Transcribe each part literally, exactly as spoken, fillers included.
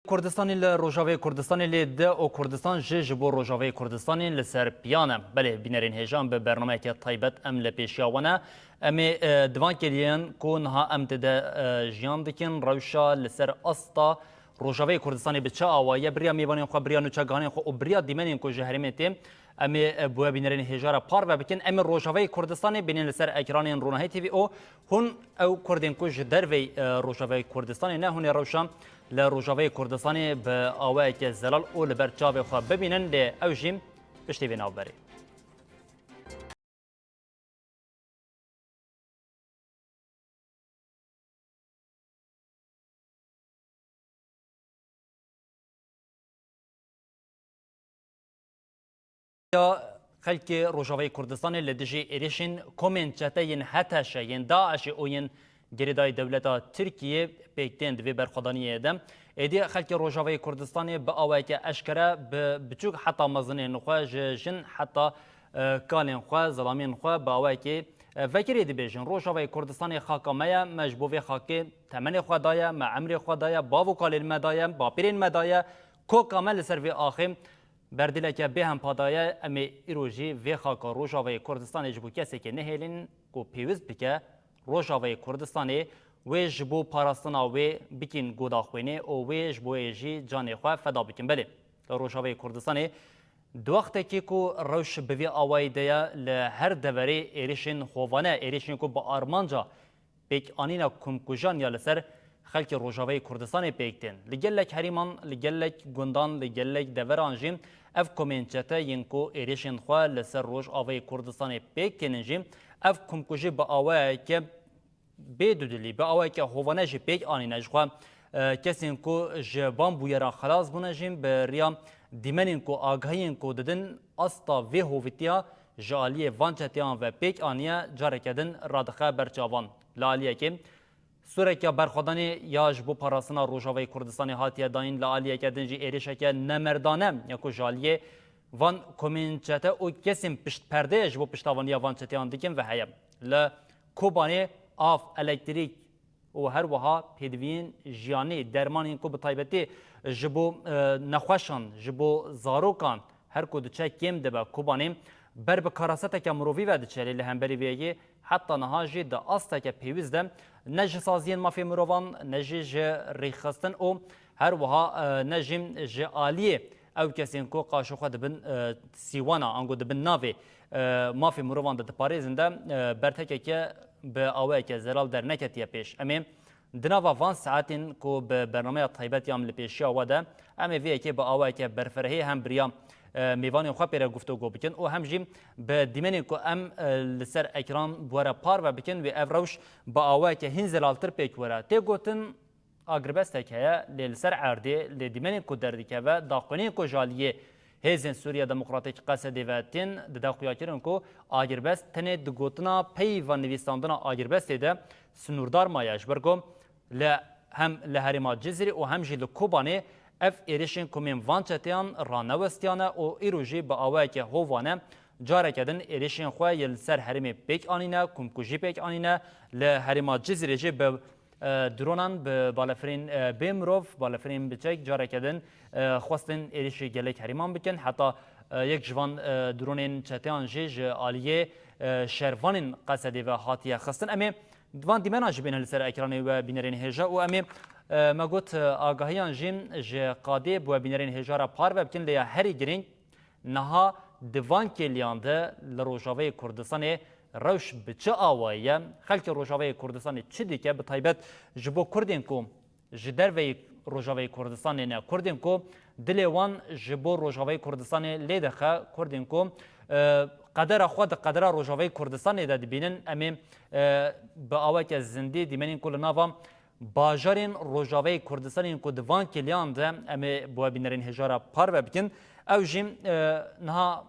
Kurdistanê li Rojavayê Kurdistanê lê di û Kurdistan jî ji bo Rojavayê Kurdistanê li ser piyan e. Belê, bînerên hêja, em bi bernameyeke taybet em li pêşiya we ne. Em ê, e, di van kêliyên ku niha em tê de, e, jiyan dikin, rewşa li ser asta Rojavayê Kurdistanê bi çi awayî ye, bi riya mêvanên xwe, bi riya nûçegihanên xwe û bi riya dîmenên ku ji herêmê tê, em ê, e, bi we bînerên hêja re parve bikin. Em ê Rojavayê Kurdistanê bînin li ser ekranên Ronahî T V û hûn ew Kurdên ku ji derveyî, e, Rojavayê Kurdistanê ne, hûn ê rewşa li Rojavayê Kurdistanê bi awayeke zelal û li ber çavê xwe bibînin, lê ew jî piştî vê navberê. Ya xelkê Rojavayê Kurdistanê li dijî êrişên komên çete yên H T Ş, yên DAIŞê û yên girêdayî dewleta Tirkiyê pêk tên di vê berxwedaniyê de. Êdî xelkê Rojavayê Kurdistanê bi awayeke eşkere, bi biçûk heta mezinên xwe, ji jin heta, e, kalên xwe, zilamên xwe bi awayekê, e, vekirî dibêjin. Rojavayê Kurdistanê xaka me ye, me ji bo vê xakê temenê xwe daye, me emrê xwe daye, bav û kalên me daye, bapîrên me daye, koka me li ser vê axê berdêleke bêhempa daye. Em ê îro jî vê xaka Rojavayê Kurdistanê ji bo kesekê nehêlin ku pêwist bike Rojavayê Kurdistanê, wê ji bo parastina wê bikîn goda xwînê û wê ji bo wê jî canê xwe feda bikin. Belê, li Rojavayê Kurdistanê di wextekî ku rewş bi vî awayî de ye, li her deverê êrişên hovane, êrişên ku bi armanca pêkanîna komkujan ya li ser xelkê Rojavayê Kurdistanê pêk tên. Li gelek herêman, li gelek gundan, li gelek deveran jî ev komên çete yên ku êrişên xwe li ser Rojavayê Kurdistanê pêk tênin jî, ev komkujî bi awayeke bê dudilî, bi awayeke hovane jî pêk anîne. Ji xwe, e, kesên ku ji van bûyera xelas bûne jî bi riya dîmenên ku agahiyên ku didin asta vê hovîtiya ji aliyê van çeteyan ve pêk aniye, careke din radixe ber çavan. Li aliyekê sûreke berxwedanê ya ji bo parastina Rojavayê Kurdistanê hatiye dayîn, li aliyeke din jî êrişeke nemerdane ya ku ji aliyê van komên çete û kesên piştperdeyê ji bo piştavaniya van çeteyan dikin ve heye. Li Kobanê av, elektrîk, û her wiha pêdiviyên jiyanî, dermanên ku bi taybetî ji bo, e, nexweşan, ji bo zarokan her ku diçe kêm dibe. Kobanê ber bi karaseteke mirovî ve diçe, lê li hemberî vê yekê heta niha jî di asteke pêwîst de ne ji saziyên mafê mirovan, ne jî ji rêxistin û her wiha, e, ne jî ji aliyê ew kesên ku qaşo xwe dibin, e, sîwana, ango dibin navê, e, mafê mirovan de diparêzin de, e, bertekeke bi awayeke zelal derneketiye pêş. Em ê di nava van saetên ku bi bernameya taybet ya em li pêşiya we de, em ê vê yekê bi awayeke berferehî hem bi riya, e, mêvanên xwe pê re guftûgo bikin û hem jî bi dîmenên ku em, e, li ser ekran bi we re parve bikin, wê ev rewş bi awayeke hîn zelaltir pêk were. Tê gotin, agirbestek heye, lê li ser erdê, lê dîmenên ku derdikeve, daxuyaniyên ku ji aliyê Hêzên Sûriya Demokratîk, Qesedê ve tên, dide xuyakirin ku agirbest tenê di gotina peyva nivîsandina agirbestê de sinûrdar maye, ji ber ku li, hem li herêma Cizîrê û hem jî li Kobanê ev êrişên komên van çeteyan ranewestiyane û îro jî bi awayeke hovane careke din êrişên xwe yê li ser herêmê pêk anîne, komkujî pêk anîne. Li herêma Cizîrê jî bi e, dronan bi balefirên, e, bê mirov, balefirên biçek careke din, e, xwestin êrişî gelek herêman bikin. Heta, e, yek ji van, e, dronên çeteyan jî ji aliyê, e, şervanên Qesedê ve hatiye xistin. Em ê van dîmena jî bînin li ser ekranê we bînerên hêja û em ê, e, me got, e, agahiyan jî ji qadê bi we bînerên hêja re parve bikin, lê ya herî girîng, niha di van kêliyan de li Rojavayê Kurdistanê rewş bi çi awayî ye? Xelkê Rojavayê Kurdistanê çi dike? Bi taybet ji bo Kurdên ku ji derveyî Rojavayê Kurdistanê ne, Kurdên ku dilê wan ji bo Rojavayê Kurdistanê lê dixe, Kurdên ku, e, qedera xwe di qedera Rojavayê Kurdistanê de dibînin, em ê, e, bi aweke zindî dîmenên ku li nava bajarên Rojavayê Kurdistanê yên ku di van kêliyan de em ê bi we bînerên hêja re parve bikin. Ew jî, e, niha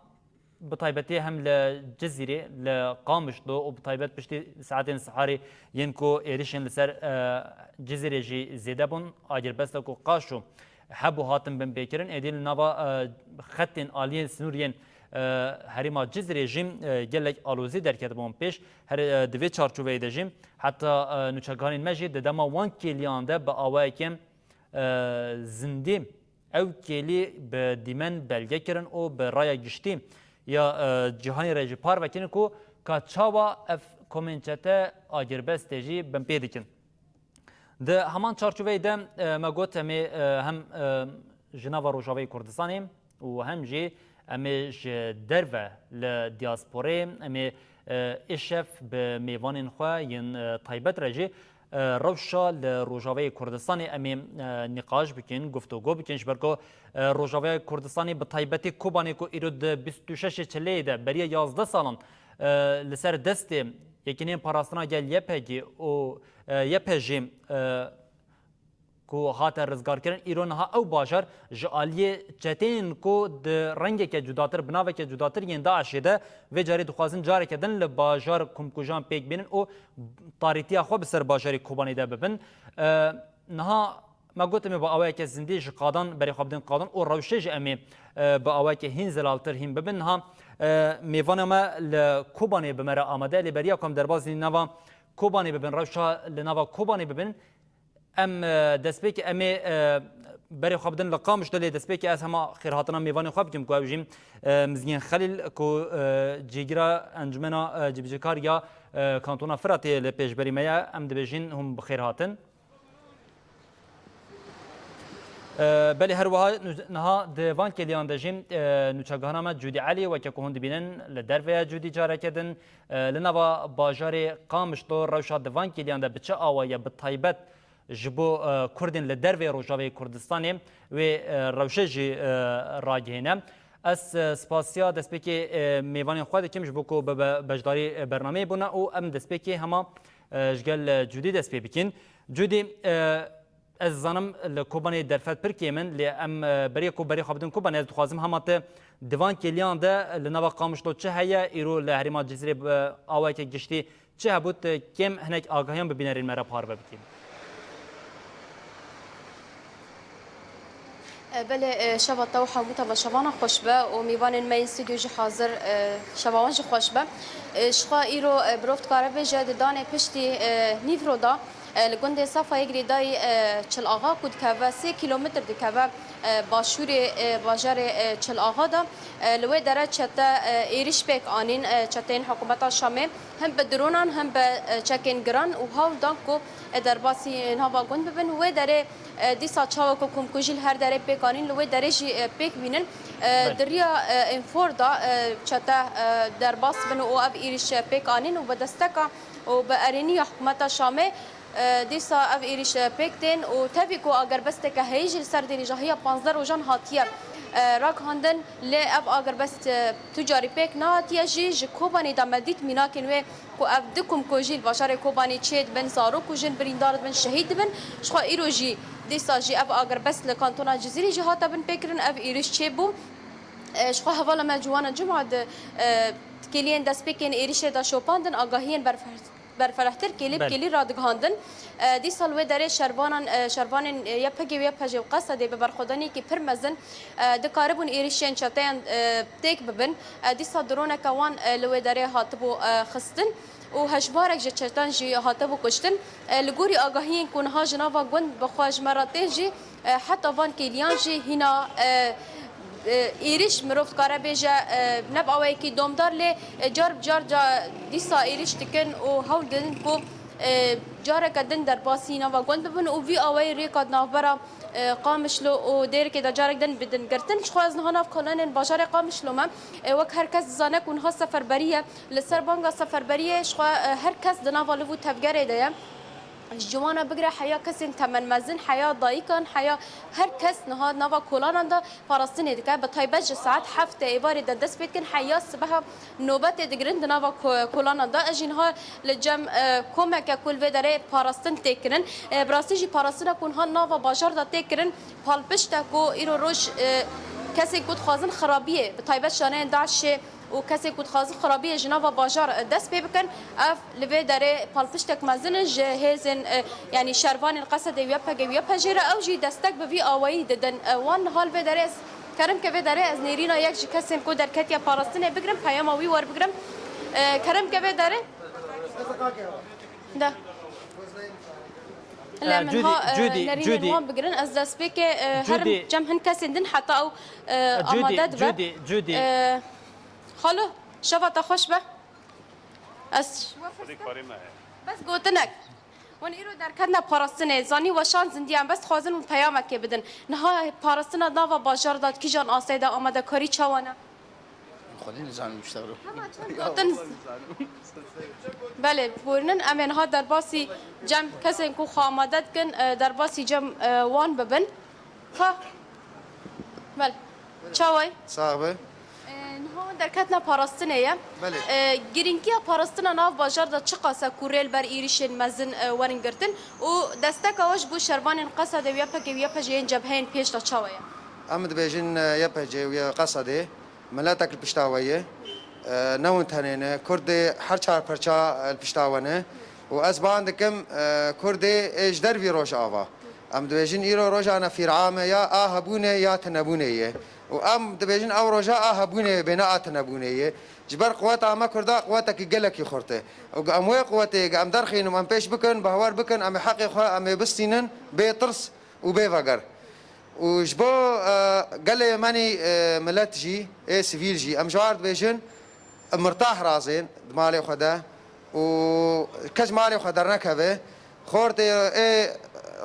bi taybetî hem li Cizîrê, li Qamişlo û bi taybet piştî saetên siharê yên ku êrişên li ser, e, Cizîrê jî zêde bûn, agirbesta ku qaşo hebû hatin binpêkirin, êdî li nava, e, xetên aliyên sinûr yên, e, herêma Cizîrê jî, e, gelek alozî derketibûn pêş. Her, e, di vê çarçoveyê de jî heta, e, nûçegihanên me jî di dema wan kêliyan de bi awayeke e, zindî ew kêlî bi dîmen belge kirin û bi raya giştî ya, e, cîhanê re jî parve kirin ku ka çawa ev komên çete agirbestê jî binpê dikin. Di heman çarçoveyê de, e, me got em ê, e, hem, e, ji nava Rojavayê Kurdistanê û hem jî em ê ji derve li diasporeyê em ê, e, îşev bi mêvanên xwe yên, e, taybet re jî, e, rewşa li Rojavayê Kurdistanê em ê, e, nîqaş bikin, guftûgo bikin, ji ber ku, e, Rojavayê Kurdistanê bi taybetî Kobanê ku îro di bîst û şeşê Çileyê de beriya yazdeh salan, e, li ser destê Yekîneyên Parastina Gel Y P G û, e, Y P G, e, ku hate rizgarkirin, îro niha ew bajar ji aliyê çeteyên ku di rengeke cudatir, bi naveke cudatir yên DAIŞê de, vê carê dixwazin careke din li bajar komkujan pêk bînin û tarîtiya xwe bi ser bajarê Kobanê de bibin. E, niha me got em ê bi awayeke zindî ji qadan berê xwe bidin qadan û rewşê jî em ê, e, bi awayeke hîn zelaltir hîn bibin. Niha, e, mêvana me li Kobanê bi me re amade, lê beriya ku em derbasî nava Kobanê bibin, rewşa li nava Kobanê bibin, Em, e, destpêkê em ê, e, berê xwe bidin li Qamişlo, lê destpêkê ez hema xêrhatina mêvanê xwe bikim ku ew jî, e, Mizgîn Xelîl ku, e, cîgira Encumena, e, Cîbicîkar ya, e, Kantona Firatê li pêşberî me ye, em dibêjin hûn bi xêr hatin. E, belê her wiha nu-, niha di van kêliyan de jî, e, nûçegihana me Cûdî Elî, weke ku hûn dibînin, li derve ye Cûdî careke din, e, li nava bajarê Qamişlo rewşa di van kêliyan de bi çi awa ye, bi taybet ji bo, e, Kurdên li dervê Rojavayê Kurdistanê wê, e, rewşê jî, e, ragihîne. Ez, e, spasiya destpêkê, e, mêvanên xwe dikim ji bo ku bi be-, beşdarî, e, bernameyê bûne û em destpêkê hema, e, ji gel, e, Cûdî dest pê bikin. Cûdî, e, ez zanim li Kobanê derfet pir kêm in, lê em, e, beriya ku berê xwe bidin Kobanê, ez dixwazim hema te di van kêliyan de li nava Qamişlo çi heye, îro li herêma Cizîrê bi awayeke giştî çi hebû, tu kêm hinek agahiyan bi bînerên me re parve bikî. E, belê, e, şeva te û hemû te ve şevana xweş be û mêvanên me yên stûdyo jî hazir, e, şeva wan jî xweş be. E, ji xwe îro, e, mirov dikare bêje di danê piştî, e, nîvro de, e, li gundê Safayê girêdayî, e, Çil Axa ku dikeve sê kîlometr dikeve, e, başûrê, e, bajarê, e, Çil Axa de, e, li wê dere çete, e, êrîş pêk anîn, e, çeteyên hikûmeta Şamê. Hem bi dronan hem bi, e, çekên giran û hewl dan ku, e, derbasî nava gund bibin. Wê derê, e, dîsa çawa ku komkujî li her derê pêk anîn, li wê derê jî, e, pêk bînin. E, Belê. Di riya, e, Înfor de, e, çete, e, derbas bin û ev êrîş, e, pêk anîn û bi desteka û bi erêniya hikûmeta Şamê, e, dîsa ev êrîş, e, pêk tên û tevî ku agerbesteke heyî jî li ser dêrîjahiya panzdeh rojan hatiye, e, ragihandin, lê ev agerbest, e, tu carî pêk nehatiye jî. Ji Kobanê de me dît mînakên wê ku ev di komkujî li bajarê Kobanê çêdibin, zarok û jin birîndar dibin, şehîd dibin. Jixwe îro jî, dîsa jî ev agirbest li kantona Cizîrê jî hate binpêkirin, ev êrîş çêbû. E, jixwe hevala me Ciwana Cuma di, e, kêliyên destpêkên êrîşê de şopandin, agahiyên berfe-, berferehtir kêlî bi Belê. kêlî radigihandin. E, dîsa li wê derê şervanan, e, şervanên, e, Y P G û Y P J û Qesedê bi berxwedaniyekî pir mezin, e, dikaribûn êrîşên çeteyan, e, têk bibin. E, dîsa droneke wan, e, li wê derê hatibû, e, xistin û hejmarek ji çetan jî hatibû kuştin. E, li gorî agahiyên ku niha ji nava gund bi xwe ji me re tên jî, e, heta van kêliyan jî hîna, e, e, êrîş mirov dikare bêje, e, ne bi awayekî domdar lê, e, car bi car ca dîsa êrîş dikin û hewl didin ku, e, careke din derbasî nava gund bibin û vî awayî rêka di navbera, e, Qamişlo û Dêrikê de carek din bidin girtin. Jixwe ez niha nav kolonên bajarê Qamişlo me. E, wek her kes dizane ku niha seferberî ye. Li ser banga seferberiyê jixwe, e, her kes di nava liv û tevgerê de ye. Ji ciwana bigire heya kesên temenmezin, heya dayikan, heya her kes niha nava kolanan de parastinê dike. Bi taybet ji saet heftê êvarê de dest pê dikin, heya sibeha nobetê digirin di nava ko-, kolanan de. Ez jî niha li cem, e, komeke ku li vê derê parastin tê kirin. E, bi rastî jî parastina ku niha nava bajar de tê kirin, palpişt e ku îro roj, e, kesên ku dixwazin xirabiyê, bi taybet şaneyên DAIŞê, û kesên ku dixwazin xirabiyê ji nava bajar dest pê bikin, ev li vê derê palpiştek mezin in ji hêzên, e, yanî şervanên Qesedê û Y P G û Y P J re, ew jî destek bi vî awayî didin. E, wan niha li vê derê ez, kerem ke vê derê ez nêrîna yek ji kesên ku derketiye parastinê bigrim, peyama wî werbigrim. E, kerem ke vê derê. De. Lê min Cudî, ha, e, Cudî, nerînên Cudî. Wan bigirin, ez destpêkê, e, herim Cudî. Cem hin kesên din heta ew, e, Cudî, amade dibe. Cudî, Cudî. E, xalo, şeva te xweş be. Ez Xwedê karê me heye. Bes gotinek. Hûn îro derketine parastinê, zanî weşan zindiyan, bes dixwazin hûn peyamekê bidin. Niha parastina nava bajar de, kîjan astê de, amadekarî çawa ne? Xwedî nizanim işte. Hema çend gotin. Belê, borînin, em ê niha derbasî cem kesên ku xwe amade dikin, e, derbasî cem, e, wan bibin. Ha. Belê. Çawa ye? Sax be. E, niha derketine parastinê ye. Belê. E, girîngiya parastina nav bajar de çiqas e ku rê li ber êrişên mezin, e, werin girtin û desteka we ji bo şervanên Qesedê û Y P G û Y P J yên cebheyên pêş de çawa ye? Em dibêjin, e, Y P G û Y P G Qesedê, miletek li pişta we ye. E, ne hûn tenê ne, Kurd ê her çar perça, e, li pişta we ne. Û ez ban dikim, e, Kurd ê, ê ji dervî Rojava. Em dibêjin îro roja nefîrame ya a hebûnê ya tinebûnê ye. Û em dibêjin ew roja a hebûnê ye, bê ne a tinebûnê ye. Ji ber quweta me Kurda quwetekî gelekî xurt e. Û em wê quwetê, em derxînin û em pêş bikin, bawer bikin, em ê heqê xwe, em ê bistînin, bê tirs û bê veger. Û ji bo, e, gelê me nî, e, milet jî, ê sivîl jî, em ji wan re dibêjin, mirtah razên di malê xwe de û kes ji malê xwe dernekeve. Xortê ê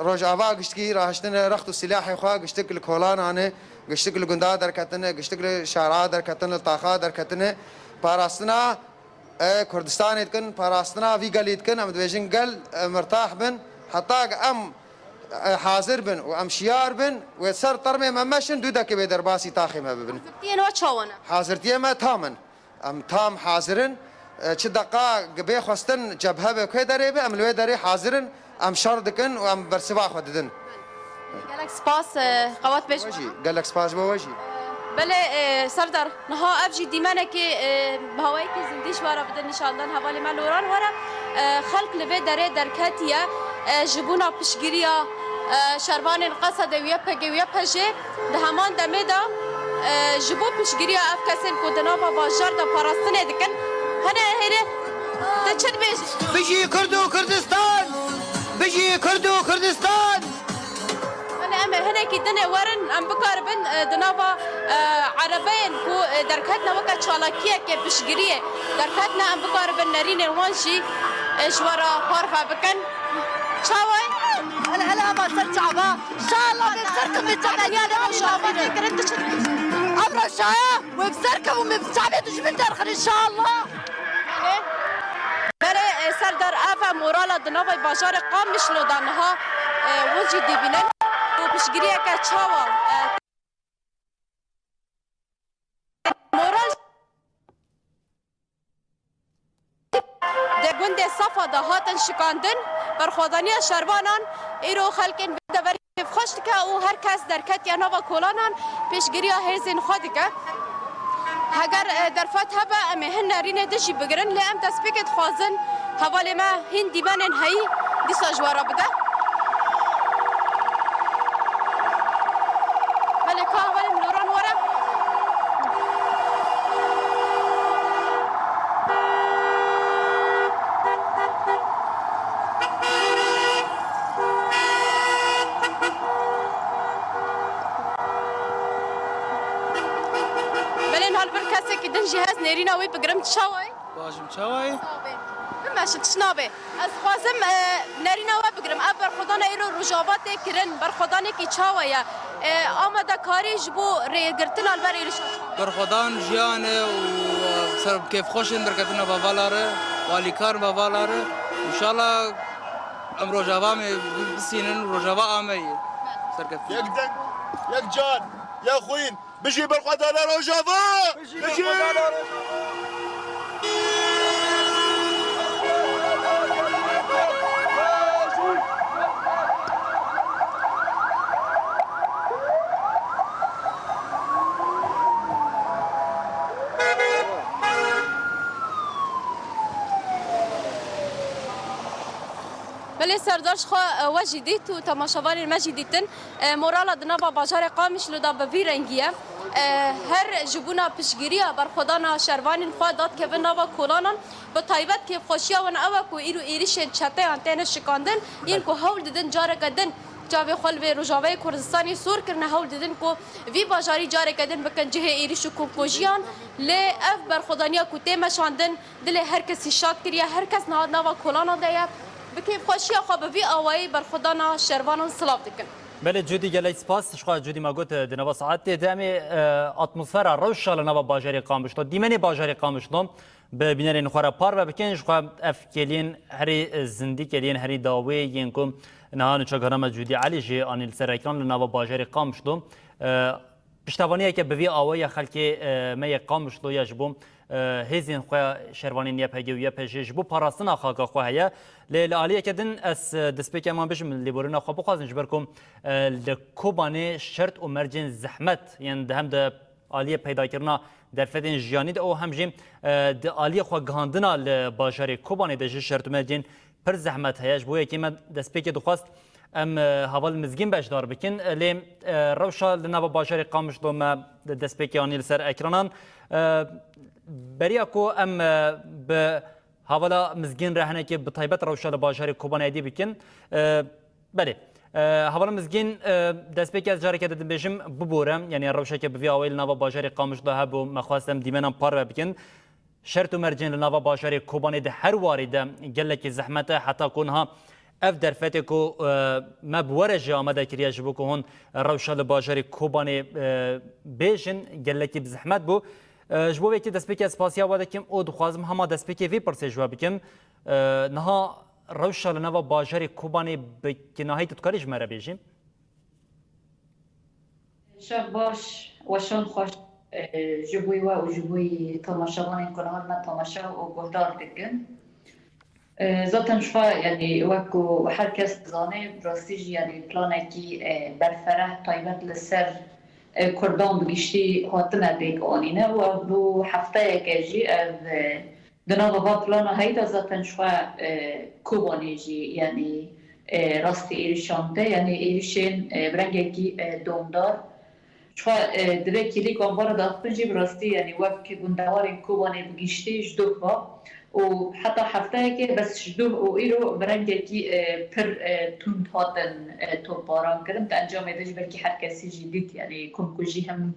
Rojava giştikî rahiştine rext û silahê xwe, giştik li kolanan e, giştik li gunda derketine, giştik li şara derketine, li taxa derketine. Parastina e, Kurdistanê dikin, parastina vî gelî dikin, em dibêjin gel, e, mirtah bin, heta em, e, hazir bin û em şiyar bin, wê ser termê me meşin, dû dekê bê derbasî taxê me bibin. Hazirtiyên we çawa ne? Hazirtiyê me tam in. Em tam hazir in. E, çi deqa bê xwestin cebhe be ku derê be, em li wê derê hazir in. Em şer dikin û em bersiva xwe didin. Gelek spas, e, qewet bêj. We jî, gelek spas bo we jî. Belê, e, Serdar, niha ev jî dîmenekê, e, bi hawayekî zindî ji we re bidin nîşandan hevalê me Loran were. E, xelk li vê derê derketiye, e, ji bona piştgiriya, e, şervanên Qesedê û Y P G û Y P J. Di heman demê de, e, ji bo piştgiriya ev kesên ku di nava bajar de parastinê dikin, hene hêrê te çi dibêjî? Bijî Kurd û Kurdistan! Bijî Kurd û Kurdistan! Hene em ê hinekî dinê werin, em bikaribin, e, di nava, e, erebeyên ku, e, derketine weke çalakiyeke piştgiriyê derketine, em bikaribin nerînên wan jî, e, ji we re parve bikin. Çawa ye? Hele hele hema ser çava. Şala bê ser kevin çavê. Ya de şava tê kirin tu çi dibêjî? Ev reşaya wê bi ser kevin, wê bi çavê dijmin derxin inşallah. Belê, e, Serdar, ev e morala di navê bajarê Qamişlo de niha, e, hûn jî dibînin. Û piştgiriyeke çawa, e, moral Di gundê Safa de hatin şikandin, berxwedaniya şervanan îro xelkên vê deverê kêfxweş dike û her kes derketiye nava kolanan pêşgiriya hêzên xwe dike. Heger, e, derfet hebe, em ê hin nerînê din jî bigirin, lê em destpêkê dixwazin hevalê me hîn dîmenên heyî dîsa ji we re bide. Belê, ka hevalê min Loran were. Belê, niha li vir kesekî din jî hest nêrîna wê bigirim. Çawa ye? Bajim, çawa ye? Bimeşin, tişt nabe. Ez dixwazim, e, nerîna we bigirim. Ev berxwedana îro Rojava tê kirin, berxwedanekî çawa ye? E, amadekarî ji bo rêgirtina li ber êrişa çawa ye? Berxwedan jiyan e û, e, ser kêfxweş in derketina ve vala re, û alîkar ve vala re. Înşallah em Rojava me bisînin, Rojava ame ye. Serkeftin. Yek deng, yek can, yek xwîn. Bijî berxwedana Rojava! Bijî berxwedana Rojava! Belê Serdar, ji xwe, e, we jî dît û temaşevanên me jî dîtin. E, morala di nava bajarê Qamişlo de bi vî rengî ye. E, her ji bona piştgiriya berxwedana şervanên xwe dadkevin nava kolanan, bi taybet kêfxweşiya wan ew e ku îro êrişên çeteyan têne şikandin, yên ku hewl didin careke din çavê xwe li vê Rojavayê Kurdistanê sor kirine, hewl didin ku vî bajarî careke din bikin cihê êrîş û komkujiyan. Lê ev berxwedaniya ku tê meşandin, dilê her kesî şad kiriye, her kes niha di nava kolanan de ye. Bi kêfxweşiya xwe bi vî awayî berxwedana şervanan silav dikin. Belê Cudî, gelek spas. Ji xwe Cudî me got, di nava saetê de em ê, e, atmosfera rewşa li nava bajarê Qamişlo, dîmenê bajarê Qamişlo bi bînerên xwe re parve bikin. Ji xwe ev kêliyên herî, e, zindî, kêliyên herî dawê yên ku niha nûçegihana me Cudî Elî jî anî li ser ekran li nava bajarê Qamişlo, e, piştevaniyeke bi vî awayî ya xelkê, e, me yê Qamişlo ya ji bo, e, hêzên xwe ya şervanên Y P G û Y P J ji bo parastina xaka xwe heye. Lê li aliyeke din ez, e, destpêkê em an bêjim lêborîna xwe bixwazin, ji ber ku, e, li Kobanê şert û mercên zehmet yên di hem di aliyê peydakirina derfetên jiyanî de û hem jî, e, di aliyê xwe gihandina li bajarê Kobanê de jî şert û mercên pir zehmet heye. Ji bo yekê me destpêkê dixwest em, e, heval Mizgîn beşdar bikin. E, lê, e, rewşa li nava bajarê Qamişlo me destpêkê anî li ser ekranan. E, beriya ku em, e, bi hevala Mizgîn re hinekê bi taybet rewşa li bajarê Kobanê êdî bikin. E, belê. E, hevala Mizgîn, e, destpêkê ez careke din dibêjim bibore. Yanî rewşeke bi vî awayî li nava bajarê Qamişlo hebû. Me xwest em dîmenan parve bikin. Şert û mercên li nava bajarê Kobanê di her warî de gelekî zehmet e, heta ku niha ev derfetê ku, e, me bi we re jî amade kiriye ji bo ku hûn rewşa li bajarê Kobanê, e, bêjin, gelekî bi zehmet bû. E, ji bo vê yekê destpêkê ez spasiya we dikim û dixwazim hema destpêkê vê pirsê ji we bikim. E, niha rewşa li nava bajarê Kobanê bi kinahî tu dikarî ji me re bêjî? Şev baş, weşan xweş, e, ji bo we û ji bo temaşevanên ku niha me temaşe û guhdar dikin. E, zaten ji xwe, yanî wek ku her kes dizane, bi rastî jî, yanî planekî, e, berfereh taybet li ser, e, Kurdan bi giştî hatine pêk anîne û ev bû hefteyeke jî ev, e, Di nava va plana heyî de zaten ji xwe, e, Kobanê jî, yanî, e, rastî êrişan te, yanî êrişên, e, bi rengekî, e, domdar. Ji xwe, e, divê kîlîk wan bara daxivin jî bi rastî, yanî wek gundewarên Kobanê bi giştî ji duh va û heta hefteyekê bes ji duh û îro bi rengekî, e, pir, e, tund hatin, e, topbaran kirin. Di encamê de jî belkî her kesî jî dît, yanî komkujî him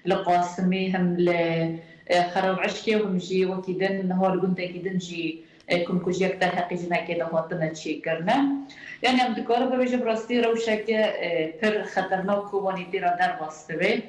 li Qasimî, him li, e, Xerab Eşkê û him jî wekî din niha li gundekî din jî, e, komkujiyek derheqî jinekê de hatine çêkirine. Yanî em dikarin bibêjin bi rastî rewşeke, e, pir xeternak Kobanî tê re derbas dibe.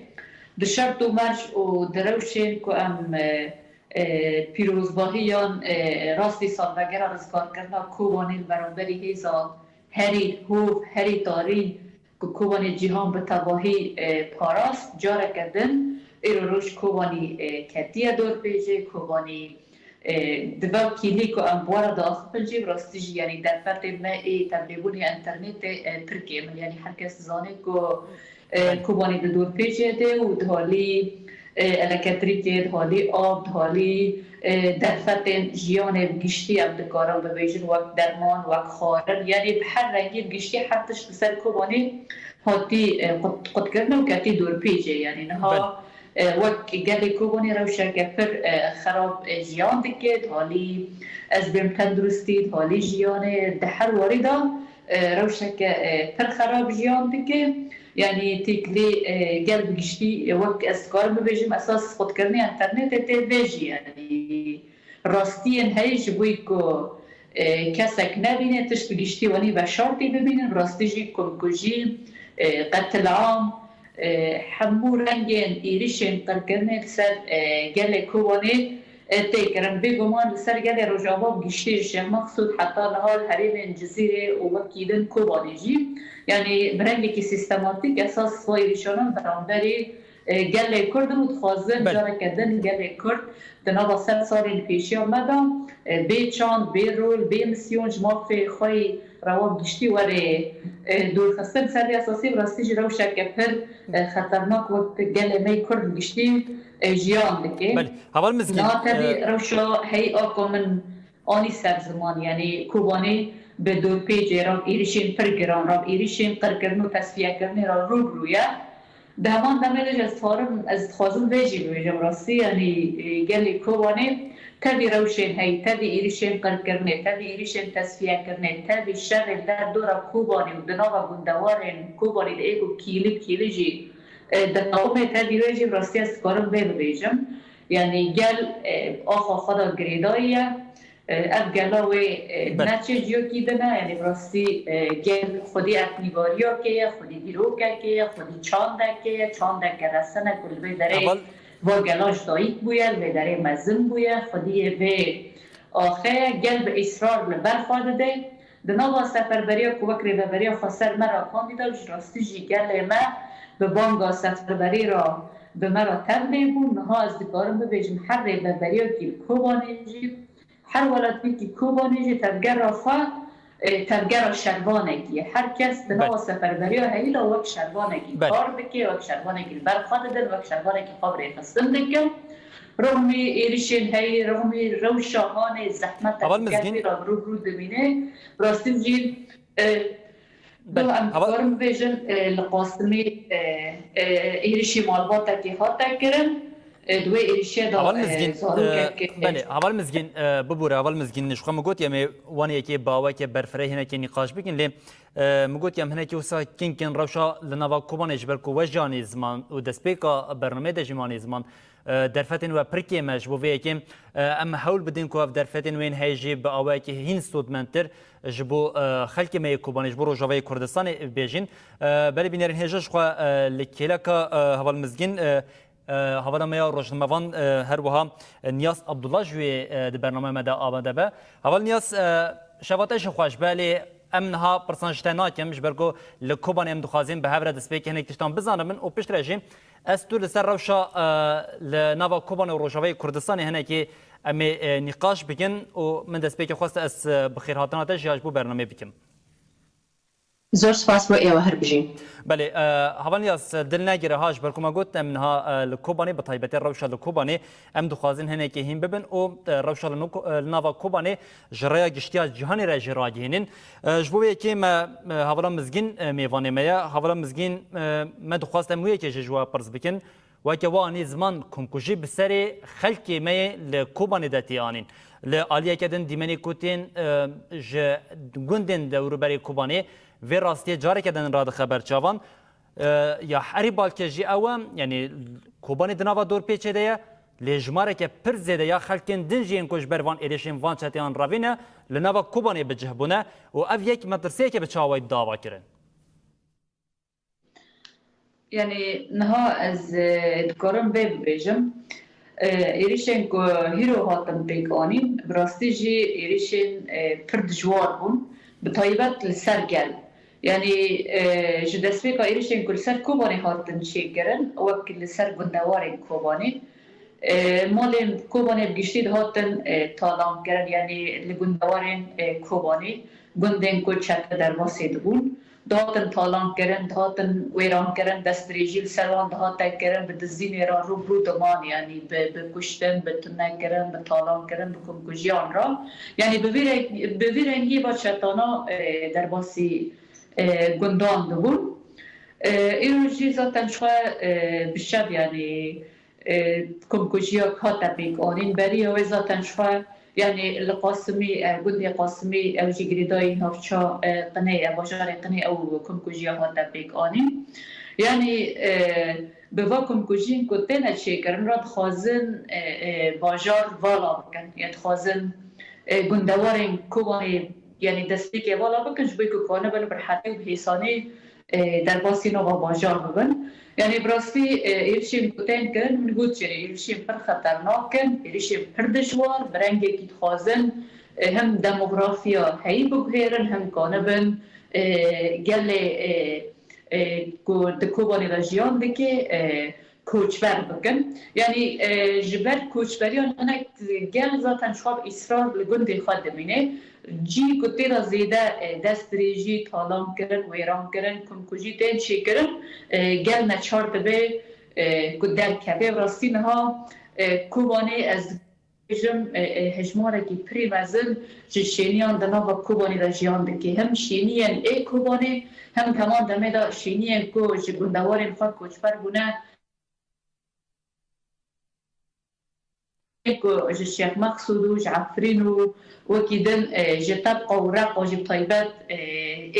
Di şert û merc û di rewşên ku em, e, e, pîrozbahiyan, e, rastî salvegera rizgarkirina Kobanê li beramberî hêza herî hov, herî tarî, ku Kobanê cîhan bi tevahî, e, parast, careke din îro roj Kobanî, e, ketiye dorpêcê, Kobanî, e, di vekîlî ku em bi we re diaxifin jî, bi rastî jî, yanî derfetê me ê tevlêbûnê enternetê, e, pir kêm in. Yanî her kes dizane ku, e, Kobanî di dorpêcê de û di halî, e, elektrîkê, di halî av, di halî, e, derfetên jiyanê bi giştî em dikarin bibêjin wek derman, wek xwarin, yanî bi her rengî bi giştî her tişt li ser Kobanê hatî, e, qut-, qutkirin û ketî dorpêcê. Yanî niha, e, wek gelê Kobanê rewşeke pir, e, xerab, e, jiyan dike, di halî ezbên tenduristî, di halî jiyanê, di her warî de, e, rewşeke, e, pir xerab jiyan dike. Yanî têkilî, e, gel bi giştî, e, wek ez dikarim bibêjim, esas qutkirinê enternetê tê vê jî, yanî rastiyên heye ji bo ku, e, kesek nebîne, tişt bi giştî wanî veşartî bibînin, rastî jî komkujî, e, qetilam, e, hemû rengên êrişên qirkirinê li ser, e, gelê Kobanê, e, tê kirin. Bêguman li ser gelê Rojava bi giştî ji Şêx Meqsûd heta niha li herêmên Cizîrê û wekî din Kobanê jî, yanî bi rengekî sîstematîk esas va êrişanan beramberî, e, gelê Kurd in û dixwazin Belê. careke din gelê Kurd di nava sed salên pêşiya me de, e, bê çand, bê rol, bê misyon ji mafê xwe yî rewa bi giştî were, e, dûrxistin. Ser vê esasî bi rastî jî rewşeke pir, e, xeternak wek gelê me yê Kurd bi giştî, e, jiyan dike. Belê. Heval Mizgîn, Niha tevî e, rewşa heyî a ku min anî ser ziman, yanî Kobanê bi dorpêcê re, êrişên pir giran re, êrişên qirkirin û tesfiyekirinê re rû bi rû ye. Di heman demê de jî ez dixwarim, ez dixwazim vê jî bibêjim rastî, yanî, e, gelê Kobanê tevî rewşên heyî, tevî êrişên qirkirinê, tevî êrişên tesfiyekirinê, tevî şerê li derdora Kobanê û di nava gundewarên Kobanê de ê ku kîlî bi kîlî jî, e, didawame, tevî wê jî bi rastî ez dikarim vê bibêjim. Yanî gel, e, axa xwe de girêdayî ye. E, ev gela wê, e, Belê. ne çi ciyokî din e, yanî bi rastî, e, gel xwedî erdnîgariyekê ye, xwedî dîrokekê ye, xwedî çandekê ye, çandeke resene ku li vê derê Heval va gela ji dayik bûye, li vê derê mezin bûye, xwediyê vê axê ye, gel bi îsrar li ber xwe dide. Di nava seferberiya ku wek rêveberiya xweser me re kandî da, ji rastî jî gelê me bi banga seferberî re bi me re tevlê bû. Niha ez dikarim bibêjim her rêveberiyekî li Kobanê jî, her welatiyekî Kobanê jî tevgera xwe, e, tevgera şervanekî ye. Her kes di Belê. nava seferberiya heyî de wek şervanekî Belê. kar dike, wek şervanekî li ber xwe didin, wek şervanekî xwe bi rêxistin dikin. Rixmî êrişên heyî, rixmî rewşa hanê zehmet Heval Mizgîn. gelê re bi rû bi rû dimîne. Rastî jî, e, Belê, em heval dikarin bibêjin, e, li Qasimî, e, e, êrişî malbatekê hate kirin. E, di wê êrişê de, Heval e, Mizgîn, zarokek, e, e, belê, Heval Mizgîn, e, bibûre, Heval Mizgîn, ji xwe min got, em ê wan yekê bi aweke berfireh hinekê nîqaş bikin, lê, e, min got, em hinekî wisa kin kin rewşa li nava Kobanê ji ber ku we jî anî ziman û destpêka bernameyê de jî me anî ziman. E, derfetên we pir kêm e, ji bo vê yekê, e, em hewl bidin ku ev derfetên wên heye jî bi awayekî hîn sûdmendtir ji bo, e, xelkê me yê Kobanê, ji bo Rojavayê Kurdistanê bêjin. E, belê bînerên hêja ji xwe, e, li kêleka, e, Heval Mizgîn, e, e, hevala me ya rojnamevan, e, her wiha, e, Niyaz Abdullah ji wê, e, di bernameya me de amade be. Heval Niyaz, e, şeva te jî xweş be, lê em niha pirsan ji te nakim, ji ber ku li Kobanê em dixwazin bi hev re destpêkê hinek tiştan bizanibin û piştre jî ez tu li ser rewşa, e, li nava Kobanê û Rojavayê Kurdistanê hinekî em ê, e, nîqaş bikin û min destpêkê xwest ez, e, bi xêrhatina te jî ya ji bo bernameyê bikim. Zor spas bo êwe, her bijî. Belê, e, Heval Niyaz, dil negire ha, ji ber ku me got, em niha, e, li Kobanê, bi taybetî rewşa li Kobanê, em dixwazin hinekê hîn bibin û, e, rewşa li no-, e, li nava Kobanê ji rêya giştiya cîhanê re jî ragihînin. E, ji bo vê yekê me, e, Hevala Mizgîn, e, mêvanê me ye. Hevala Mizgîn, e, me dixwest em wê yekê jî ji we pirs bikin. Weke we anî ziman, komkujî bi serê xelkê me yê li Kobanê de tê anîn. Li aliyeke din dîmenê ku tên, e, ji gundên dewrûberê Kobanê vê rastiyê careke din radixe ber çavan. E, ya herî balkêş jî ew e, yanî Kobanê di nava dorpêçê de ye, lê jimareke pir zêde ya xelkên din jî yên ku ji ber van êrişên van çeteyan revîne, li nava Kobanê bi cih bûne û ev yek metirsiyeke bi çawa wayî dava kirin. Yanî niha ez, e, dikarim vê bibêjim. E, êrişên ku hîro hatin pêk anîn, bi rastî jî êrişên, e, pir dijwar bûn, bi taybet li ser gel. Yanî, e, ji destpêka êrişên ku li ser Kobanê hatin çêkirin, wek li ser gundewarên Kobanê, e, malên Kobanê bi giştî dihatin, e, talankirin, yanî li gundewarên, e, Kobanê, gundên ku çete derbasê dibûn, dihatin talankirin, dihatin wêrankirin, destdirêjî li ser wan dihate kirin, bi dizînê re rû bi rû diman, yanî bi, bi kuştin, bi tunekirin, bi talankirin, bi komkujiyan re. Yanî bi vî reng-, bi vî rengî va çetana, e, derbasî, e, gundan dibûn. E, îro jî zaten ji xwe, e, bi şev, yanî, e, komkujiya hate pêk anîn. Beriya wê zaten ji xwe, yanî li Qasimî, e, gundê Qasimî, ew jî girêdayî navça, e, Qinê ye, bajarê Qinê ew komkujiya hate pêk anîn. Yanî, e, bi va komkujiyên ku têne çêkirin re dixwazin, e, e, bajar vala bikin. Ya dixwazin, e, gundewarên Kobanê, yanî destpêkê vala bikin, ji bo ku kanibin bi rehetî û bi hêsanî e, derbasî nava bajar bibin. Yanî bi rastî, e, êrişên ku tên kirin, min got jê re, êrişên pir xeternak in, êrişên pir dijwar, bi rengekî dixwazin, e, hem demografiya heyî biguhêrin, hem kanibin, e, gelê, e, e, ku di Kobanê de jiyan dike, e, koçber bikin. Yanî, e, ji ber koçberiyan hinek gel zaten ji xwe bi îsrar li gundê xwe dimîne. Cî ku tê de zêde, e, destdirêjî, talankirin, wêrankirin, komkujî tên çêkirin, e, gel neçar dibe, e, ku derkeve. Rastî niha, e, Kobanê ez bêjim, e, e, hejmarekî pirî mezin ji şêniyan di nava Kobanê de jiyan dike. Hem şêniyên ê Kobanê, hem heman demê de şêniyên ku ji gundewarên xwe koçber bûne, ku ji Şêx Meqsûd û ji Efrîn û wekî din, e, ji Tebqa û Reqa jî bi taybet, e,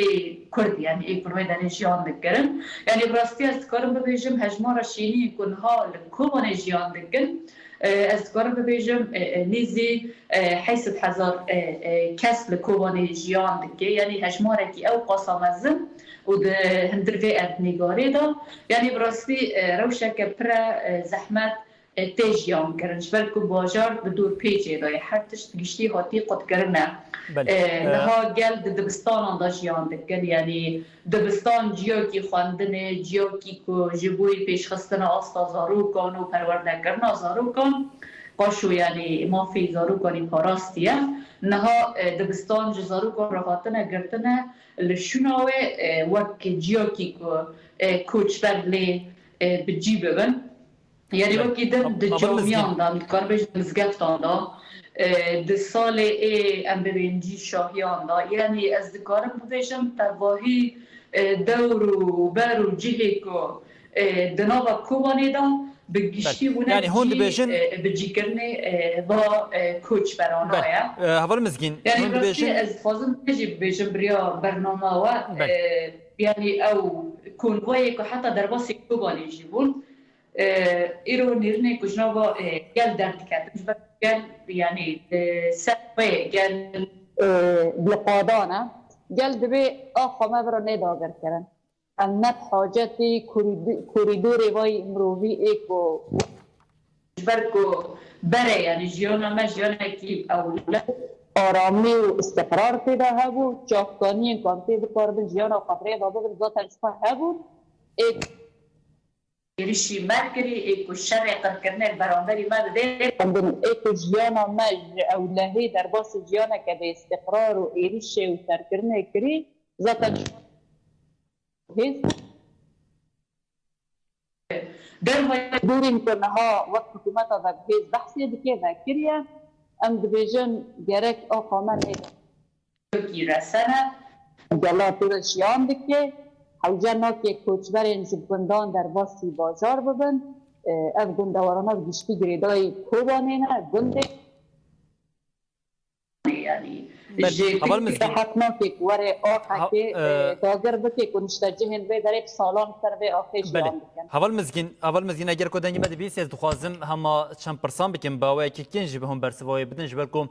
ê Kurd, yanî ê ku li wê derê jiyan dikirin. Yanî bi rastî ez dikarim bibêjim, hejmara şêniyên ku niha li Kobanê jiyan dikin, e, ez dikarim bibêjim, e, e, nêzî, e, heyşt sed hezar, e, e, kes li Kobanê jiyan dike. Yanî hejmarekî ew qasa mezin û di hundir vê erdnîgarê de. Yanî bi rastî, e, rewşeke pire, e, zehmet, e, tê jiyan kirin. Ji ber ku bajar di dorpêçê de ye, her tişt giştî hatî qutkirine. Belê. E, E, niha gel di dibistanan de jiyan dikin. Yanî dibistan ciyakî xwendinê, ciyakî ku ji bo yî pêşxistina asta zarokan û perwerdekirina zarokan, paşo yanî mafê zarokanî parastiye. Niha, e, dibistan ji zarokan re hatine girtine, li şûna wê, e, wek ciyakî ku, e, koçber lê, e, bi cî bibin. Yanî Belê. wekî din di Heval Mizgîn. camiyan de, em dikarin bêjin mizgeftan de, e, di salê ê, em bibên cî şahiyan de. Yanî ez dikarim bibêjim tevahî, e, dewr û ber û cihê ku, e, di nava Kobanê de bi giştî Belê. bûne Yanî hûn cî, dibêjin e, bi cîkirinê, e, va, e, koçberana Belê. ye. E, Heval Mizgîn, Yanî hûn rastî dibêjin ez dixwazim vê jî bibêjim biriya bernama we. Belê. E, yanî ew konvoyê ku heta derbasî Kobanê jî bûn. E, îro nêrînê ku ji nava, e, gel derdiketin, ji ber gel, yanî, e, ser xwe gel, e, li qadan e. Gel divê axa me bira nê dagirkirin. Em ne bi hacetî korîd-, korîdorê vay mirovî ê ku ji ber ku bere, yanî jiyana me jiyanekî ewle. Aramî û îstiqrar tê de hebû, çavkaniyên ku em tê bikaribin jiyana xwe bi rê ve bibin, zaten ji xwe hebûn. Ê êrişî me kirî, ê ku şerê qirkirinê li beramberî me didê. Em bin ê ku jiyana me ji ewlehê derbasî jiyaneke bê îstiqrar û êrişê û serkirinê kirî, zaten hêz dervaya dorên ku niha wek hikûmeta vebihêz behsê dike, vekiriye. Em dibêjin gerek axa me nê Tirkî resene. Gela pê ve jiyan dike. Hewce nake koçberên ji gundan derbasî bajar bibin. E, ev gundewarana bi giştî girêdayî Kobanê ne, gundê. Yanî Belê, ji Heval Tirkî Mizgîn. de heq nake ku were axekê, Ha, e, e, dagir bike ku niştecihên vê derê bi salan ser vê axê Belê. jiyan dikin. Heval Mizgîn, Heval Mizgîn, eger ku dengê me dibîsî, ez dixwazim hema çend pirsan bikim, bi awayekî kin jî bi hûn bersiva wê bidin, ji ber ku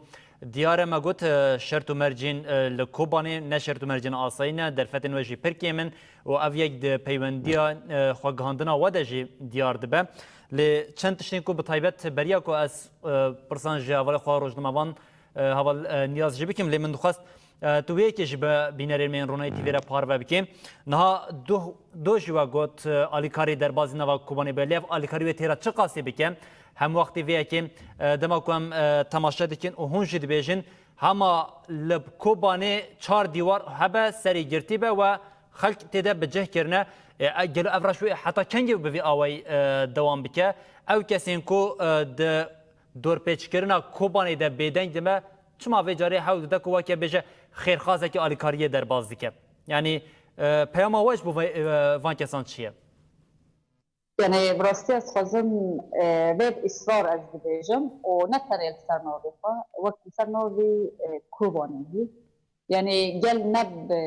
diyar e me got, e, şert û mercên, e, li Kobanê ne şert û mercên asayî ne, derfetên we jî pir kêm in û ev yek di peywendiya, e, xwegihandina we de jî diyar dibe. Lê çend tiştên ku bi taybet beriya ku ez, e, pirsan ji hevalê xwe rojnamevan, e, heval, e, Niyaz jî bikim, lê min dixwest, e, tu wê yekê jî bi bînerên me yên Ronahî T V re parve bikê. Niha doh, doh jî we got, e, alîkarî derbazî nava Kobanê be, lê ev alîkarî wê têra çi qasî bike? Hem wextê vê yekê, e, dema ku em, e, temaşe dikin û hûn jî dibêjin, hema li Kobanê çar dîwar hebe, serî girtî be we xelk tê de bi cih kirine. E, e, gelo ev reş wê heta kengê bi vî awayî, e, dewam bike? Ew kesên ku, e, di dorpêçkirina Kobanê de bêdeng dibe, çima vê carê hewl dide ku weke bêje xêrxazekî alîkariyê derbas dike? Yanî, e, peyama we ji bo ve-, e, van kesan çi ye? Yanî, bi rastî ez dixwazim, e, vê bi israr ez dibêjim û ne tenê li ser navê xwe, wek li ser navê, e, Kobanê jî. Yanî, gel ne bi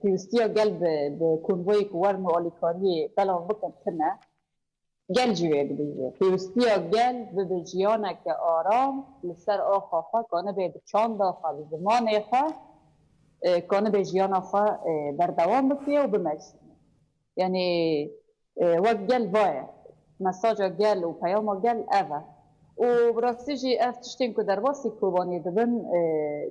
pêwîstiya gel bi, bi konvoyê ku werin û alîkariyê belav bikin tune. Gel jî wê bibêje. Pêwîstiya gel bibe jiyaneke aram li ser axa xwe, kanibe bi çanda xwe, bi zimanê xwe, e, kanibe jiyana xwe, e, berdewam bike û bimeşîne. Yanî, e, wek gel va ye. Mesaja gel û peyama gel ev e. Û bi rastî jî ev tiştên ku derbasî Kobanê dibin, e,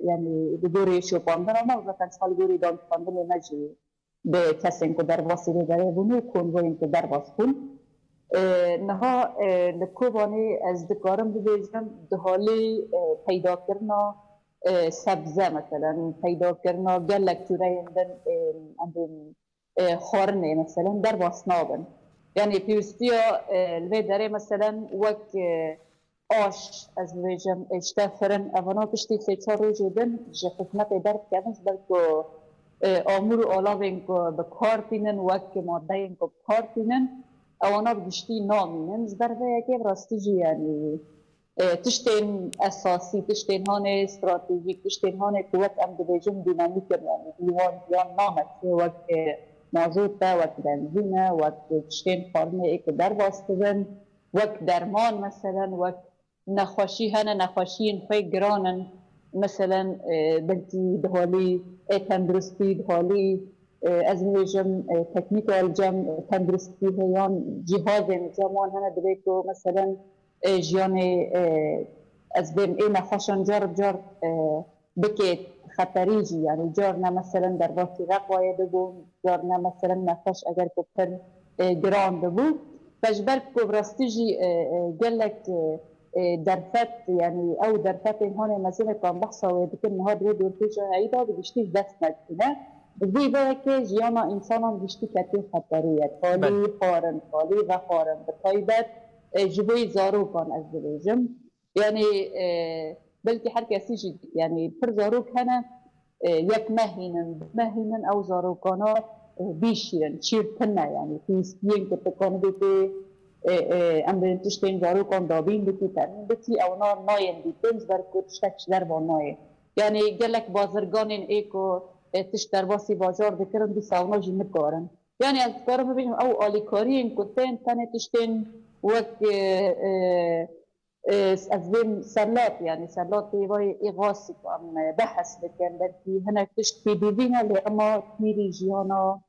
yanî li gorî şopandina me û zaten çiqa li gorî danûstandinê me jî bi kesên ku derbasî vê derê bûn û konvoyên ku derbas bûn. E, niha, e, li Kobanê ez dikarim bibêjim, dihalî, e, peydakirina, e, sebze, meselen, peydakirina gelek tûreyên din, e, em bêjin, e, xwarinê, meselen, derbas nabin. Yanî pêwîstiya, e, li vê derê, meselen, wek, e, aş, ez dibêjim, ê, ji te firin, evana piştî sê çar rojê din ji xizmetê derdikevin, ji ber ku, e, amûr û alavên ku bi kar tînin, wek madeyên ku bi kar tînin, ewana bi giştî namînin. Ji ber vê yekê bi rastî jî, yanî, e, tiştên esasî, tiştên hanê stratejîk, tiştên hanê ku wek em dibêjin dînamîk in, yanî, ji wan jiyan nameke, wek, e, mazot e, wek benzîn e, wek tiştên xwarinê ê ku derbas dibin, wek derman, meselen, wek nexweşî hene, nexweşiyên xwe giran in. Meselen, e, belkî dihalî, e, tenduristî, dihalî, e, ez bibêjim, e, teknîka li cem, e, tenduristî heye yan cîhazên li cem wan hene, divê ku, meselen, e, jiyanê, e, ez bêm ê nexweşan car bi car, e, bikê xeterî jî, yanî carna, meselen, derbasî reqayê dibûn, carna, meselen, nexweş eger ku pir, e, giran dibû. Ve ji ber ku bi rastî jî, e, e, gelek, e, e, derfet, yanî ew derfetên hanê mezin e ku em behsa wê dikin, niha di wê dorpêça heyî de bi giştî ji dest neditîne. Bi vî veyekê jiyana însanan giştî ketî xeterî ye. Talî Belê. xwarin, talî vexwarin, bi taybet, e, ji bo yî zarokan ez dibêjim. Yanî, e, belkî her kesî jî, yanî pir zarok hene, e, yek mehînin, du mehînin ew zarokana, e, bîşîrin, çîr tune, yanî pêwîstiyên ku tu kanibê tê, e, e, em bêjin tiştên zarokan dabîn bikî, temîn bikî, ewna nayên dîtin, ji ber ku tiştek ji derva nayê. Yanî gelek bazirganên ê ku, e, tişt derbasî bajar dikirin, dîsa ewna jî nikarin. Yanî ez dikarim bibêjim, ew alîkariyên ku tên, tenê tiştên wek, e, e, e, ez bêm selat, yanî selatê vay ê xasî ku em, e, behs bikin, belkî hinek tişt pêdivî ne, lê ema tîrî jiyana,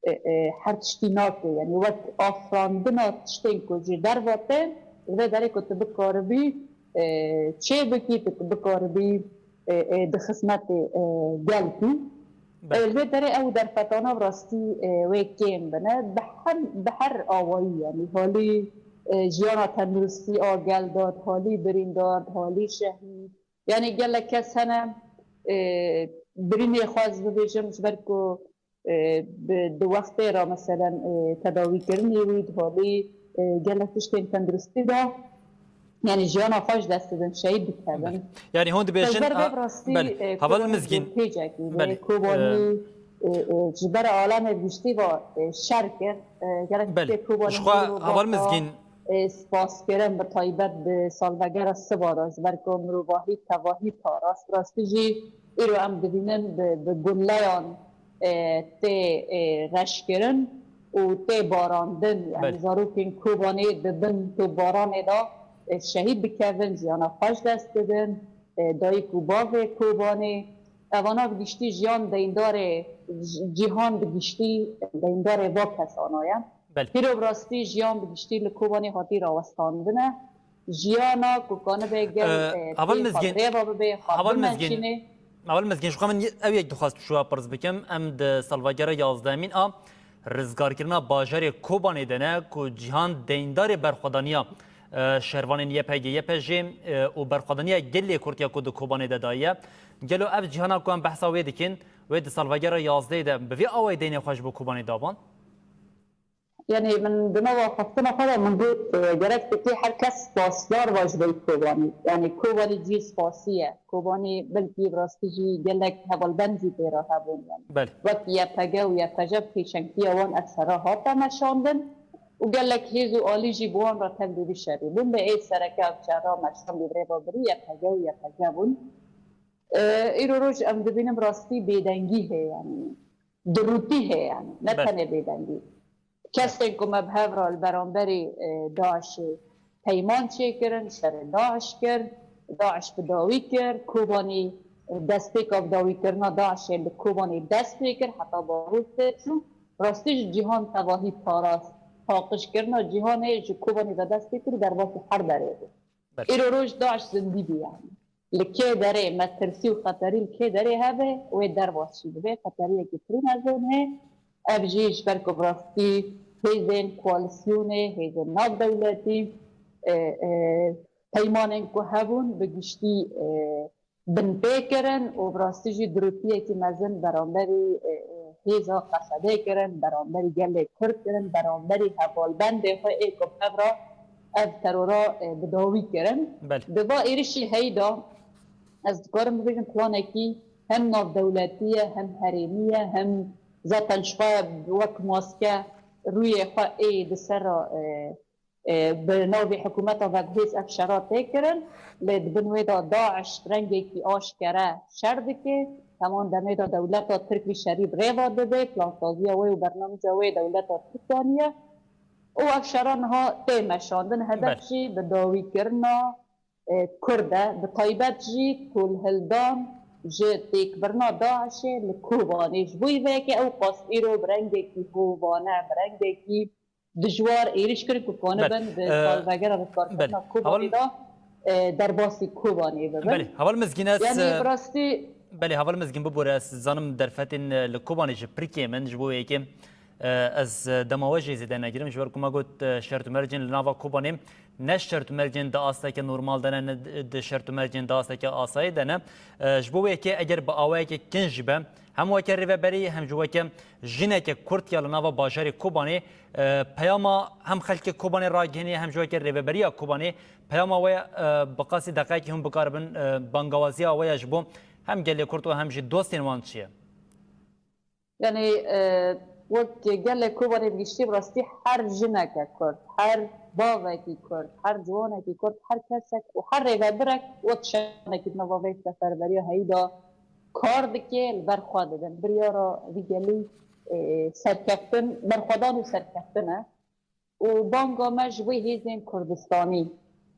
e, e, her tiştî nake. Yanî wek afirandina tiştên ku ji derve tên, li vê derê ku tu bikaribî, e, çê bikî, tu bikaribî, e, e, di xizmetê, e, gel bî. Belê. E, li vê derê ew derfetana bi rastî, e, wê kêm bine. Bi her, bi her awayî, yanî halî, e, jiyana tenduristî a gel de, halî birîndar, halî şehîd. Yanî gelek kes hene, e, birînê xwe ez bibêjim, ji ber ku, e, bi, di wextê re, meselen, e, tedawîkirinê wî, di halî, e, gelek tiştên tenduristî de, yanî jiyana xwe ji dest didin, şehîd dikevin. Belê. Yanî hûn dibêjin, Ji ber vê a, bi rastî, belê. e, Heval Kobanî Mizgîn. Pêcekî, Belê. Kobanî, E, e, ji ber alemê bi giştî ve, e, şer kir. E, gerek Belê. tê Kobanî Ji xwe Heval Mizgîn. E, spas kirin, bi taybet bi salvegera siva de, ji ber ku mirovahî, tevahî parast. Rastî jî îro em dibînin bi, bi guleyan, e, tê, e, reş kirin û tê barandin. Yani Belê. zarokên Kobanê di bin topbaranê de, e, şehîd dikevin, jiyana xwe ji dest didin. E, dayik û bavê Kobanê, evana bi giştî jiyan deyndarê, ji-, cîhan bi giştî deyndarê va kesana ye. Belê. Pîro bi rastî jiyan bi giştî li Kobanê hatî rawestandine. Jiyana ku kanibe gel, Ee, e, Heval tê Mizgîn, xwe rêva bibe, xwe Heval Mizgîn, bimeşîne. Heval Mizgîn, ji xwe min ye-, ew yek dixwest ji we pirs bikim. Em di salvegera yazdehemîn a rizgarkirina bajarê Kobanê de ne ku cîhan deyndarê berxwedaniya, e, şervanên Y P G, Y P J, e, û berxwedaniya gelê Kurd ya ku di Kobanê de daye. Gelo ev cîhana ku em behsa wê dikin, wê di salvegera yazdehê de bi vî awayî deynê xwe ji bo Kobanê daban? Yanî min di nava xwestina xwe de min got, e, gerek dikê her kes spasdar be ji bo Kobanî. Yanî Kobanî cî spasî ye. Kobanî belkî bi rastî jî gelek hevalbend jî tê re hebûn. Yanî Belê. wek Y P G û Y P J bi pêşengtiya wan ev şera hate meşandin û gelek hêz û alî jî bi wan re tev li vî şerî bûn. Lê ê sereke ev şera meşandî bi rê ve birî Y P G û Y P J bûn. E, îro roj em dibînin bi rastî bêdengî heye, yanî durûtî heye, yanî ne Belê. tenê bêdengî. Kesên ku me bi hev re li beramberî, e, DAIŞê peyman çêkirin, şerê DAIŞ kir, DAIŞ bi dawî kir, Kobanî, e, destpêka bi dawîkirina DAIŞê li Kobanî dest pê kir, heta Barût tê çû. Rastî ji cîhan tevahî parast, paqijkirina cîhanê ji Kobanî ve dest pê kir û derbasî her derê bû. Belê. Îro roj DAIŞ zindî bû, yanî. Li kê derê metirsî û xeterî li kê derê hebe, wê derbas jî bibe, xeteriyekî pir mezin heye. Ev jî ji ber ku bi rastî hêzên koalîsyonê, hêzên navdewletî, e, e, peymanên ku hebûn bi giştî, e, binpê kirin û bi rastî jî dirûtiyekî mezin beramberî, e, e, hêza Qesedê kirin, beramberî gelê Kurd kirin, beramberî hevalbendê xwe ê ku bi hev re ev terora e, bi dawî kirin. Belê. Di va êrişî heyî de ez dikarim bibêjim planekî hem navdewletî ye, hem herêmî ye, hem zaten ji xwe wek maske rûyê xwe ê di ser re e, e, bi navê hikûmeta veguhêz ev şera tê kirin. Lê di bin wê de DAIŞ rengekî aşkere şer dike. Heman demê de dewleta Tirk vî şerî bi rê ve dibe. Plansaziya wê û bernamca wê dewleta Tirk daniye. Û ev şera niha tê meşandin. Hedef Belê. jî bi dawîkirina e, Kurd e. Bi taybet jî kulhildan ji têkbirina DAIŞê li Kobanê. Ji bo vê yekê ew qas îro bi rengekî hovane, bi rengekî dijwar êrîş kirin ku Belê. kanibin bi E, salvegera rizgarkirina Belê. Heval Kobanê de e, derbasî Kobanê bibin. Belê. Heval Mizgîn ez, Yanî e, bi rastî Belê, Heval Mizgîn bibore, ez zanim derfetên, e, li Kobanê ji pirkê min, ji bo wê yekê, e, ez, e, dema we jî zêde negirim, ji ber ku me got, e, şert û mercên li nava Kobanê ne şert û mercên di asteke normal de ne, ne di şert û mercên di asteke asayî de ne. E, ji bo wê yekê eger bi awayeke kin jî be, hem weke rêveberî, hem jî weke jineke Kurd ya li nava bajarê Kobanê, e, peyama hem xelkê Kobanê ragihînî, hem jî weke rêveberiya Kobanê, peyama we, e, bi qasî deqeyekî hûn bikaribin, e, bangawaziya we ya ji bo hem gelê Kurd û hem jî dostên wan çi ye? Yanî, e, wek gelê Kobanê bi giştî, bi rastî her jineke Kurd, her bavekî Kurd, her ciwanekî Kurd, her kesek û her rêvebirek wek şanekî di nava vê seferberiya heyî de kar dike, li ber xwe dibin. Biryara vî gelî, e, serkeftin, berxwedan û serkeftin e. Û banga me ji bo hêzên Kurdistanî,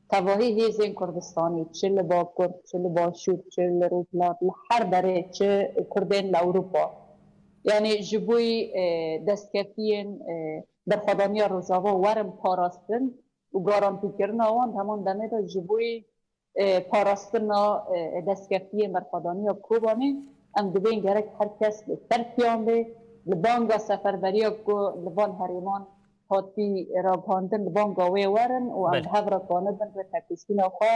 tevahî hêzên Kurdistanî, çi li Bakur, çi li Başûr, çi li Rojhilat, li her derê, çi Kurdên li Ewropa. Yanî ji bo, e, destkefiyên, e, berxwedaniya Rojava werin parastin û garantîkirina wan, di heman demê de ji bo e, parastina, e, destkeftiyên berxwedaniya Kobanê, em dibên gerek her kes li ser piyan bê. Li banga seferberiya ku li van herêman hatî ragihandin, li banga wê werin û em Belê. bi hev re kanibin rê tepiştîna xwe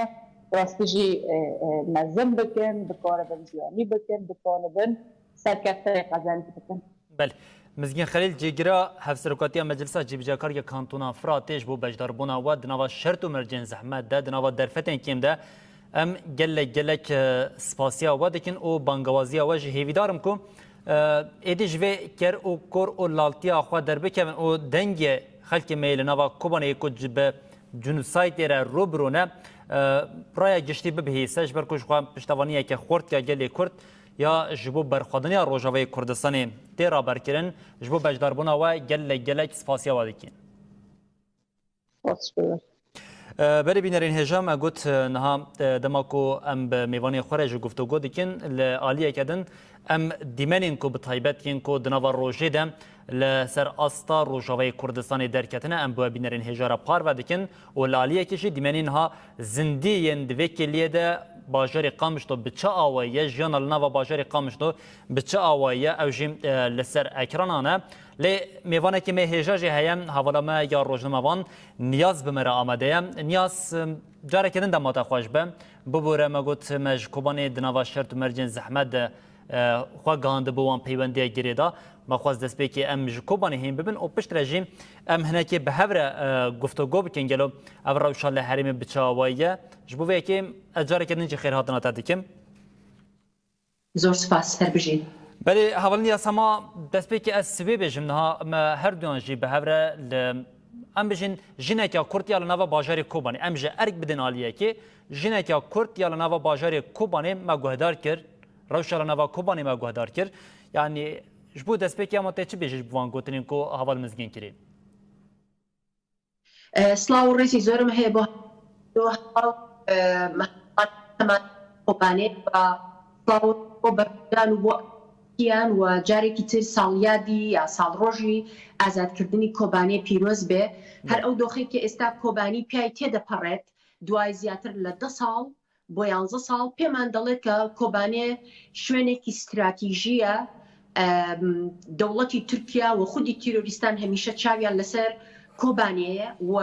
rastî jî, e, e, mezin bikin, bikaribin jiyanî bikin, bikanibin serkeftinê qezenc bikin. Belê. Mizgîn Xelîl, cîgira Hevserokatiya Meclisa Cîbicakariya Kantona Firatê, ji bo beşdarbûna we di nava şert û mercên zehmet de, di nava derfetên kêm de, em gelek gelek, e, spasiya we dikin û bangawaziya we jî. Hêvîdar im ku, e, êdî ji vê ker û kor û laltiya xwe derbikevin û dengê xelkê me yê li nava Kobanê yê ku ci-, bi cenosaydê re rû bi rû ne, e, raya giştî bibihîse, ji ber ku ji xwe piştevaniyeke xurt ya gelê Kurd ya ji bo berxwedaniya Rojavayê Kurdistanê tê raberkirin, ji bo beşdarbûna we gelek gelek spasiya we dikin. Spas ji bo. E, berê bînerên hêja, me got, e, niha, e, dema ku em bi mêvanê xwe re ji guftûgo dikin, li aliyeke din em dîmenên ku bi taybet yên ku di nava rojê de li ser asta Rojavayê Kurdistanê derketine, em bi we bînerên hêja re parve dikin û li aliyekê jî dîmenên niha zindî yên di vê kêliyê de bajarê Qamişlo bi çi awayî ye, jiyana li nava bajarê Qamişlo bi çi awayî ye, ew jî, e, li ser ekranan e. Lê mêvanekî me hêja jî heye, hevala me ya rojnamevan Niyaz bi me re amade ye. Niyaz, e, careke din dema te xweş be. Bibore, me got me ji Kobanê di nava şert û mercên zehmet de, e, xwe gihandibû wan peywendiya girê de. Me xwest destpêkê em ji Kobanê hîn bibin û piştre jî em hinekê bi hev re, e, guftûgo bikin. Gelo ev rewşa li herêmê bi çi awayî ye? Ji bo vê yekê ez careke din jî xêrhatina te dikim. Zor spas, her bijî. Belê, hevalin ya sema destpêkê ez sibê bêjim, niha me her duyan jî bi hev re li, em bijîn, jineke Kurd ya li nava bajarê Kobanê. Em ji erk bidin aliyekê. Jineke Kurd ya li nava bajarê Kobanê me guhdar kir. Rewşa li nava Kobanê me guhdar kir. Yanî ji bo destpêkê ema tê çi bêjî ji bo van gotinên ku heval Mizgîn kirî? E, سڵاو و ڕێزی زۆرم هەیە بۆ هەموو هەواڵ، e, هەموو Kobanê و سڵاو بۆ بەردان و بۆ ئەکتیان و جارێکی تر ساڵیادی یا ساڵڕۆژی ئازادکردنی کۆبانێ پیرۆز بێ. هەر ئەو دۆخێک کە ئێستا کۆبانی پیای تێدەپەڕێت، دوای زیاتر لە دە ساڵ، بۆ یانزە ساڵ پێمان دەڵێت کە کۆبانێ شوێنێکی استراتیژیە. ئەم، دەوڵەتی تورکیا و خودی تیرۆریستان هەمیشە چاویان لەسەر کۆبانێیە و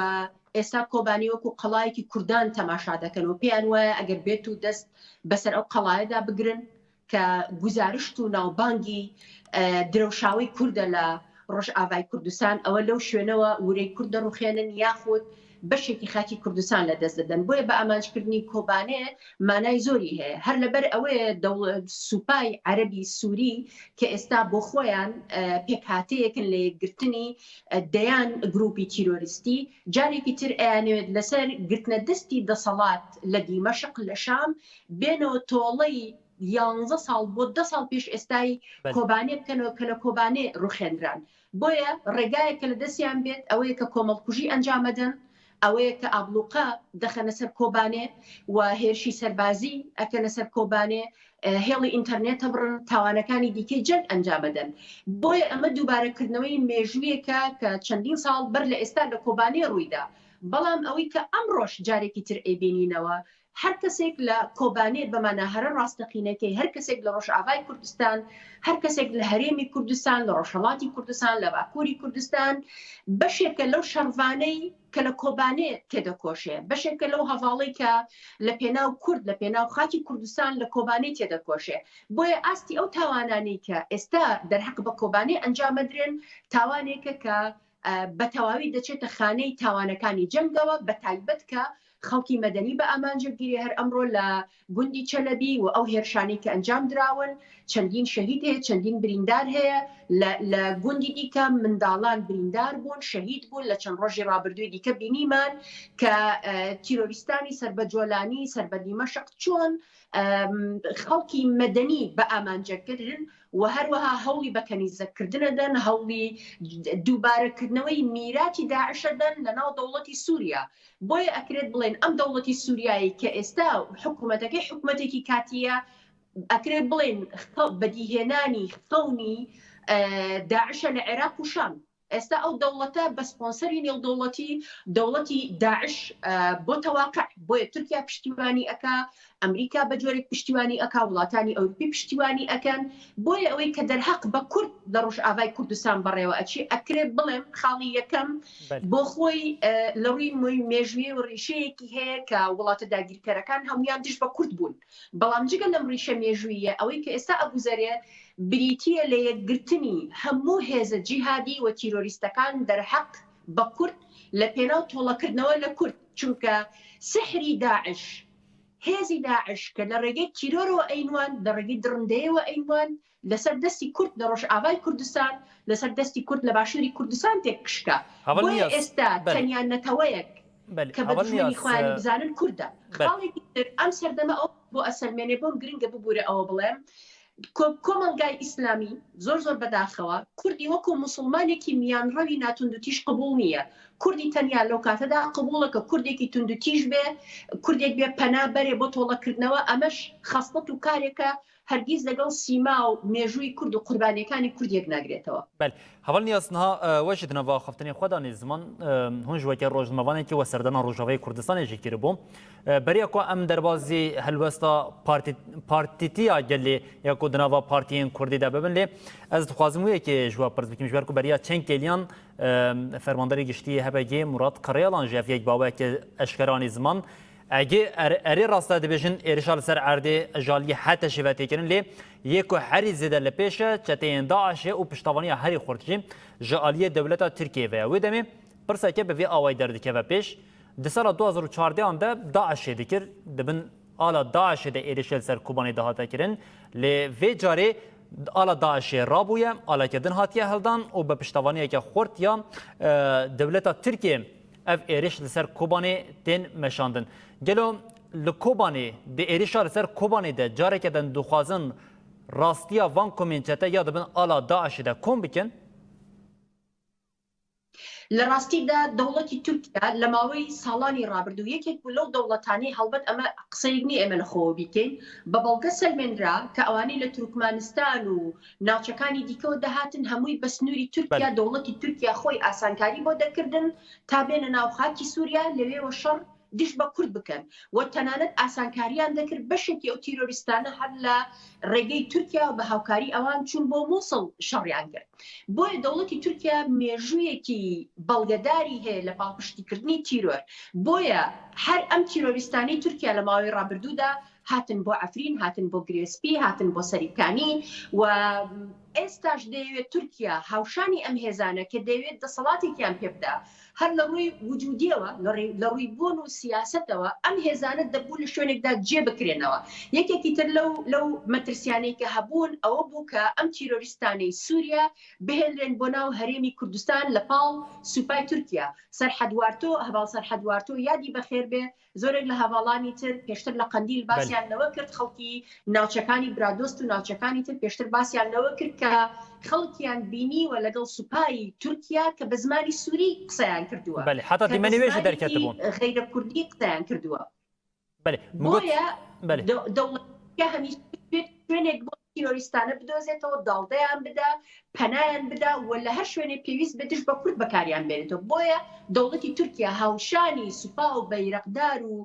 ئێستا کۆبانێ وەکو قەڵایەکی کوردان تەماشا دەکەن و پێیان وایە ئەگەر بێت و دەست بەسەر ئەو قەڵایەدا بگرن کە گوزارشت و ناوبانگی، ئە، درەوشاوی کوردە لە ڕۆژئاوای کوردستان، ئەوە لەو شوێنەوە ورەی کورد دەڕوخێنن یاخود بەشێکی خاکی کوردستان لە دەست دەدەن. بۆیە بە ئامانجکردنی کۆبانێ مانای زۆری هەیە. هەر لەبەر ئەوەیە دەوڵ-، سوپای عەرەبی سووری کە ئێستا بۆ خۆیان، ئە، پێکهاتەیەکن لە یەکگرتنی، ئە، دەیان گروپی تیرۆریستی، جارێکی تر ئەیانەوێت لەسەر گرتنە دەستی دەسەڵات لە دیمەشق لە شام بێنەوە تۆڵەی یانزە ساڵ بۆ دە ساڵ پێش ئێستای بەڵێ. کۆبانێ بکەنەوە کە لە کۆبانێ ڕوخێنران. بۆیە ڕێگایەک کە لە دەستیان بێت ئەوەیە کە کۆمەڵکوژی ئەنجام بدەن، ئەوەیە کە ئابلوقە دەخەنە سەر کۆبانێ و هێرشی سەربازی ئەکەنە سەر کۆبانێ، ئە، هێڵی ئینتەرنێت هەبڕن، تاوانەکانی دیکەی جەنگ ئەنجام بدەن. بۆیە ئەمە دووبارەکردنەوەی مێژوویەکە کە چەندین ساڵ بەر لە ئێستا لە کۆبانێ ڕوویدا. بەڵام ئەوەی کە ئەمڕۆش جارێکی تر ئەیبینینەوە، هەر کەسێک لە کۆبانێ بەمانە هەرە ڕاستەقینەکەی، هەر کەسێک لە ڕۆژئاڤای کوردستان، هەر کەسێک لە هەرێمی کوردستان، لە ڕۆژهەڵاتی کوردستان، لە باکووری کوردستان، بەشێکە لەو شەڕڤانەی کە لە کۆبانێ تێدەکۆشێ، بەشێکە لەو هەڤاڵەی کە لە پێناو کورد، لە پێناو خاکی کوردستان لە کۆبانێ تێدەکۆشێ. بۆیە ئاستی ئەو تاوانانەی کە ئێستا دەرهەق بە کۆبانێ ئەنجام بدرێن، تاوانێکە کە، ئە، بە تەواوی دەچێتە خانەی تاوانەکانی جەنگەوە، بە تایبەت کە خەڵکی مەدەنی بە ئامانجە گیرێ. هەر ئەمڕۆ لە گوندی چەلەبی و ئەو هێرشانەی کە ئەنجام دراون، چەندین شەهید هەیە، چەندین بریندار هەیە. لە، لە گوندی دیکە منداڵان بریندار بوون، شەهید بوون. لە چەند ڕۆژی ڕابردووی دیکە بینیمان کە، ئە، تیرۆریستانی سەر بە جۆلانی، سەر بە دیمەشق چۆن، ئەم، خەڵکی مەدەنی بە ئامانجە گرن و هەروەها هەوڵی بە کەنیزەکردنە دەن، هەوڵی دووبارەکردنەوەی میراتی داعشە دەن لە ناو دەوڵەتی سووریا. بۆیە ئەکرێت بڵێن ئەم دەوڵەتی سووریایی کە ئێستا حکوومەتەکەی حکوومەتێکی کاتیە، ئەکرێت بڵێن خە-، بەدیهێنانی خەونی، ئە، داعشە لە عێراق و شام. ئێستا ئەو دەوڵەتە بە سپۆنسەری نێودەوڵەتی، دەوڵەتی داعش، ئە، بۆتە واقع. بۆیە تورکیا پشتیوانی ئەکا، ئەمریکا بە جۆرێک پشتیوانی ئەکا، وڵاتانی ئەوروپی پشتیوانی ئەکەن. بۆیە ئەوەی کە دەرهەق بە کورد لە ڕۆژئاڤای کوردستان بەڕێوە ئەچی، ئەکرێ بڵێم خاڵی یەکەم بەڵێ. بۆ خۆی، ئە، لە ڕووی مۆی-، مێژووی و ڕیشەیەکی هەیە کە وڵاتە داگیرکەرەکان هەمویان دژ بە کورد بوون. بەڵام جگە لەم ڕیشە مێژوویە، ئەوەی کە ئێستا ئەگوزەرێ بریتیە لە یەکگرتنی هەموو هێزە جیهادی و تیرۆریستەکان دەرهەق بە کورد لە پێناو تۆڵەکردنەوە لە کورد. چونکە سحری داعش، هێزی داعش کە لە ڕێگەی تیرۆرەوە ئەینوان، لە ڕێگەی دڕندەیەوە ئەینوان، لەسەر دەستی کورد لە ڕۆژئاڤای کوردستان، لەسەر دەستی کورد لە باشووری کوردستان تێکشکا. هەوڵ بۆیە نیاز. ئێستا بەڵێ. تەنیا نەتەوەیەک بەڵێ. کە بە هەوڵ دوژمنی نیاز، خۆیانی ئە، بزانن کوردە. بەڵێ. خاڵێکی تر ئەم سەردەمە ئەو بۆ ئەسەلمێنێ، بۆم گرنگە ببوورە ئەوە بڵێم. کۆ-، کۆمەڵگای ئیسلامی زۆر زۆر بەداخەوە کوردی وەکو موسڵمانێکی میانڕەوی ناتوند و تیژ قبوڵ نییە. کوردی تەنیا لەو کاتەدا قبوڵە کە کوردێکی تونند و تیژ بێ، کوردێک بێ پەنا بەرێ بۆ تۆڵەکردنەوە. ئەمەش خەسڵەت و کارێکە هەرگیز لەگەڵ سیما و مێژووی کورد و قوربانیەکانی کورد یەک ناگرێتەوە. بەڵێ. هەوڵ نیاز، نها، ئە، وەشی دنەوە خەفتنی خۆدانی زمان، ئە، هون ji weke rojnamevanekî we serdana Rojavayê Kurdistanê jî kiribû. ئە، beriya ku em derbazî helwesta partî-, partîtiya gelê ya ku di nava partiyên Kurdî de bibin, lê ez dixwazim wê yekê ji we pirs bikim, ji ber ku beriya çend kêliyan, em, fermandarê giştî H P G Murat Karayalan jî ev yek bi awayekî eşkere anî ziman. Egê er-, erê rast e dibêjin êrişa li ser erdê ji aliyê HTŞ'ê ve tê kirin, lê yê ku herî zêde li pêş e, çeteyên DAIŞ'ê û piştevaniya herî xurt jî ji aliyê dewleta Tirkiyeyê ve ye. Wê demê pirseke bi vê awayî derdikeve pêş. Di sala du hazar û çardeh de DAIŞ'ê dikir, di bin ala DAIŞ'ê de êrişê li ser Kobanê dihate kirin. Lê vê carê ala DAIŞ'ê rabûye, aleke din hatiye hildan û bi piştevaniyeke xurt ya, e, dewleta Tirkiyê ev êriş li ser Kobanê tên meşandin. Gelo li Kobanê, di êrişa li ser Kobanê de careke din dixwazin rastiya van komên çete ya dibin ala DAIŞ'ê de kom bikin? لە ڕاستیدا دەوڵەتی تورکیا لە ماوەی ساڵانی ڕابردوو یەکێک بوو لەو دەوڵەتانەی، هەڵبەت ئەمە قسەیەک نییە ئێمە لە خۆوە بیکەین، بە بەڵگە سەلمێنرا کە ئەوانەی لە تورکمانستان و ناوچەکانی دیکەوە دەهاتن، هەمووی بە سنووری تورکیا، بەڵێ. دەوڵەتی تورکیا خۆی ئاسانکاری بۆ دەکردن تا بێنە ناو خاکی سووریا، لەوێوە شەڕ دژ بە کورد بکەن و تەنانەت ئاسانکاریان دەکرد بەشێکی ئەو تیرۆریستانە هەر لە ڕێگەی تورکیا و بە هاوکاری ئەوان چوون بۆ مووسڵ شەڕیان کرد. بۆیە دەوڵەتی تورکیا مێژوویەکی بەڵگەداری هەیە لە پاڵپشتیکردنی تیرۆر. بۆیە هەر ئەم تیرۆریستانەی تورکیا لە ماوەی ڕابردوودا هاتن بۆ عەفرین، هاتن بۆ گرێسپی، هاتن بۆ سەریکانی و ئێستاش دەیەوێت تورکیا هاوشانی ئەم هێزانە کە دەیەوێت دەسەڵاتێکیان پێ بدا، هەر لە ڕووی وجودیەوە، لە ڕووی، لە ڕووی بوون و سیاسەتەوە ئەم هێزانە دەبوو لە شوێنێکدا جێ بکرێنەوە. یەکێکی تر لەو، لەو مەترسیانەی کە هەبوون ئەوە بوو کە ئەم تیرۆریستانەی سووریا بهێنرێن بۆ ناو هەرێمی کوردستان لە پاڵ سوپای تورکیا. سەرحەد وارتۆ، هەڤاڵ سەرحەد وارتۆ یادی بەخێر بێ، زۆرێک لە هەڤاڵانی تر پێشتر لە قەندیل باسیان لەوە کرد، خەڵکی ناوچەکانی برادۆست و ناوچەکانی تر پێشتر باسیان لەوە کرد کە خەڵکیان بینیوە لەگەڵ سوپای تورکیا کە بە زمانی سووری قسەیان کردووە، بەڵێ، حتا کە بە دیمەنی وێژە زمانێکی دەرکەتبوون. غەیرە کوردی قسەیان کردووە. بەڵێ، بگوت-، بۆیە بەڵێ. دە-، دەوڵەتەکە هەمیشە دەبێت شوێنێک بۆ تیرۆریستانە بدۆزێتەوە، داڵدەیان بدا، پەنایان بدا و لە هەر شوێنێ پێویست بێ دژ بە کورد بەکاریان بێنێتەوە. بۆیە دەوڵەتی تورکیا هاوشانی سوپا و بەیرەقدار و،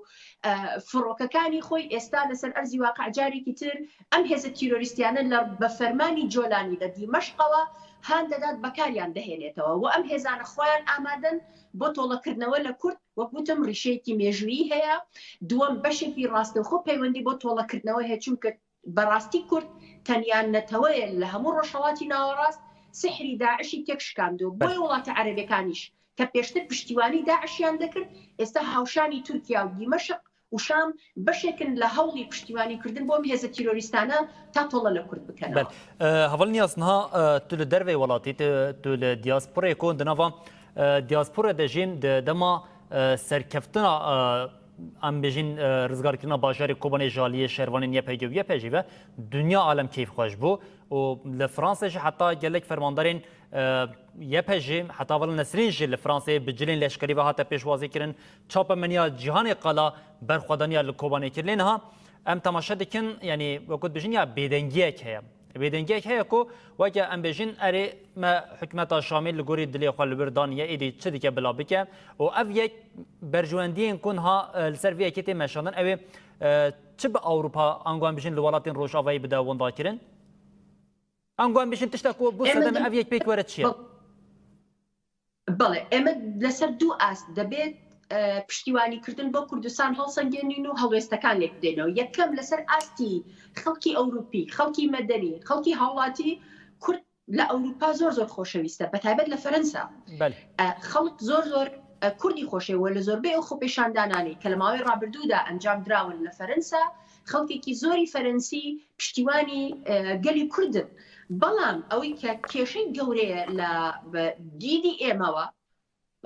ئە، فڕۆکەکانی خۆی ئێستا لەسەر ئەرزی واقع جارێکی تر ئەم هێزە تیرۆریستیانە لە، بە فەرمانی جۆلانی لە دیمەشقەوە هان دەدات بەکاریان دەهێنێتەوە و ئەم هێزانە خۆیان ئامادەن بۆ تۆڵەکردنەوە لە کورد. وەک وتم، ڕیشەیەکی مێژوویی هەیە. دووەم، بەشێکی ڕاستەوخۆ پەیوەندی بۆ تۆڵەکردنەوە هەیە، چونکە بەڕاستی کورد تەنیا نەتەوەیە لە هەموو ڕۆژهەڵاتی ناوەڕاست سحری داعشی تێک شکاندووە. بۆیە وڵاتە عەرەبەکانیش کە پێشتر پشتیوانی داعشیان دەکرد، ئێستا هاوشانی تورکیا و دیمەشق و شام بەشێکن لە هەوڵی پشتیوانی کردن بۆ ئەم هێزە تیرۆریستانە تا تۆڵە لە کورد بکەنەوە. بەڵێ. ئە، هەڤاڵ نیاز، نها، ئە، tu li derveyê welatî, tu, tu li diasporê ku di nava, ئە، diaspora de jîn di dema, ئە، serkeftina, ئە، em bêjin, ئە، rizgarkirina bajarê Kobanê ji aliyê şervanên Y P G û Y P G ve dinya alem keyfxweş bû û li Fransa jî heta gelek fermandarên, ئە، Y P G, heta Heval Nesrîn jî li Fransayê bi cilên leşkerî ve hate pêşwazî kirin. Çapemeniya Cîhanê Qala berxwedaniya li Kobanê kir. Lê niha em temaşe dikin, yanî wekû dibêjin ya bêdengiyek heye. Bêdengiyek heye ku weke em bêjin erê me hikûmeta Şamê li gorî dilê xwe li wir daniye, êdî çi dike bila bike û ev yek berjewendiyên ku niha, e, li ser vê yekê tê meşandin, ew ê, e, çi bi Ewropa, ango em bêjin li welatên Rojavayê bide winda kirin? Ango em bêjin tişta ku bû sedemê ev yek pêk were çi ye? بەڵێ، ئێمە لەسەر دوو ئاست دەبێت، ئە، پشتیوانیکردن بۆ کوردستان هەڵسەنگێنین و هەڵوێستەکان لێک بدەینەوە. یەکەم، لەسەر ئاستی خەڵکی ئەوروپی، خەڵکی مەدەنی، خەڵکی هاوڵاتی، کورد لە ئەوروپا زۆر زۆر خۆشەویستە، بە تایبەت لە فەرەنسا. بەڵێ. ئە، خەڵک زۆر زۆر، ئە، کوردی خۆشەوێ و لە زۆربەی ئەو خۆپێشاندانانەی کە لە ماوەی ڕابردوودا ئەنجام دراون لە فەرەنسا، خەڵکێکی زۆری فەرەنسی پشتیوانی، ئە، گەلی کوردن. بەڵام ئەوەی کە کێشەی گەورەیە لە، بە دیدی ئێمەوە،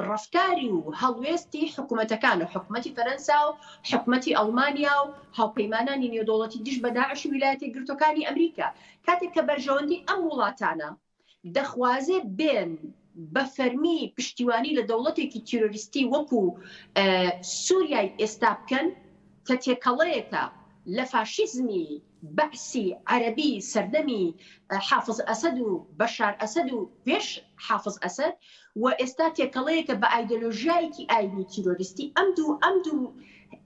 ڕەفتاری و هەڵوێستی حکوومەتەکان و حکوومەتی فەرەنسا و حکوومەتی ئەڵمانیا و هاوپەیمانانی نێودەوڵەتی دژ بە داعش و ویلایەتە یەکگرتووەکانی ئەمریکا، کاتێک کە بەرژەوەندی ئەم وڵاتانە دەخوازێ بێن بە فەرمی پشتیوانی لە دەوڵەتێکی تیرۆریستی وەکو، ئە، سووریای ئێستا بکەن، کە تێکەڵەیەکە لە فاشیزمی بەعسی عەرەبی سەردەمی، ئە، حافز ئەسەد و بەشار ئەسەد و پێش حافز ئەسەد و ئێستا تێکەڵەیەکە بە ئایدۆلۆژیایەکی ئاینی تیرۆریستی. ئەم دوو، ئەم دوو،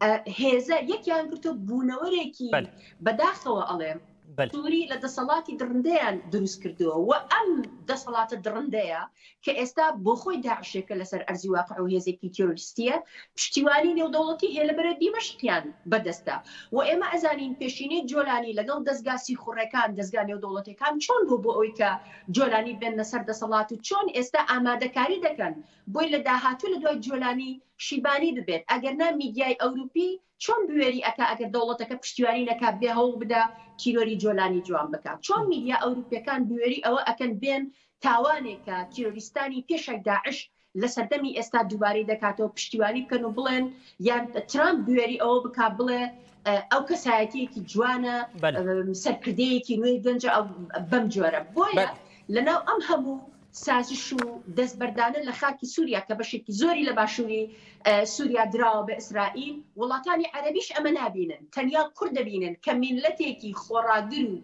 ئە، هێزە یەکیان گرتو بوونەوەرێکی، بەڵێ. بەداخەوە ئەڵێم، بەڵێ. سووری لە دەسەڵاتی دڕندەیان دروست کردووە و ئەم دەسەڵاتە دڕندەیە کە ئێستا بۆ خۆی داعشێکە لەسەر ئەرزی واقع و هێزێکی تیرۆریستیە، پشتیوانی نێودەوڵەتی هەیە لە بەرەو دیمەشقیان بەدەستە. و ئێمە ئەزانین پێشینەی جۆلانی لەگەڵ دەستگا سیخوڕەکان، دەستگا نێودەوڵەتەکان چۆن بوو بۆ ئەوەی کە جۆلانی بێننە سەر دەسەڵات و چۆن ئێستا ئامادەکاری دەکەن بۆی لە داهاتوو لە دوای جۆلانی شیبانی ببێت. ئەگەر نا میدیای ئەوروپی چۆن بوێری ئەکا ئەگەر دەوڵەتەکە پشتیوانی نەکا بێ هەوڵ بدا تیرۆری جۆلانی جوان بکات؟ چۆن میدیا ئەوروپیەکان بوێری ئەوە ئەکەن بێن تاوانێکە تیرۆریستانی پێشەک داعش لە سەردەمی ئێستا دووبارەی دەکاتەوە پشتیوانی بکەن و بڵێن، یان ترامپ بوێری ئەوە بکا بڵێ، ئە، ئەو کەسایەتیەکی جوانە، بەڵێ. ئەم، سەرکردەیەکی نوێی گەنجە، ئەو بەم جۆرە. بۆیە بەڵێ. لەناو ئەم هەموو سازش و دەستبەردانە لە خاکی سووریا کە بەشێکی زۆری لە باشووری، ئە، سووریا دراوە بە ئیسرائیل، وڵاتانی عەرەبیش ئەمە نابینن، تەنیا کورد دەبینن کە میلەتێکی خۆڕاگر و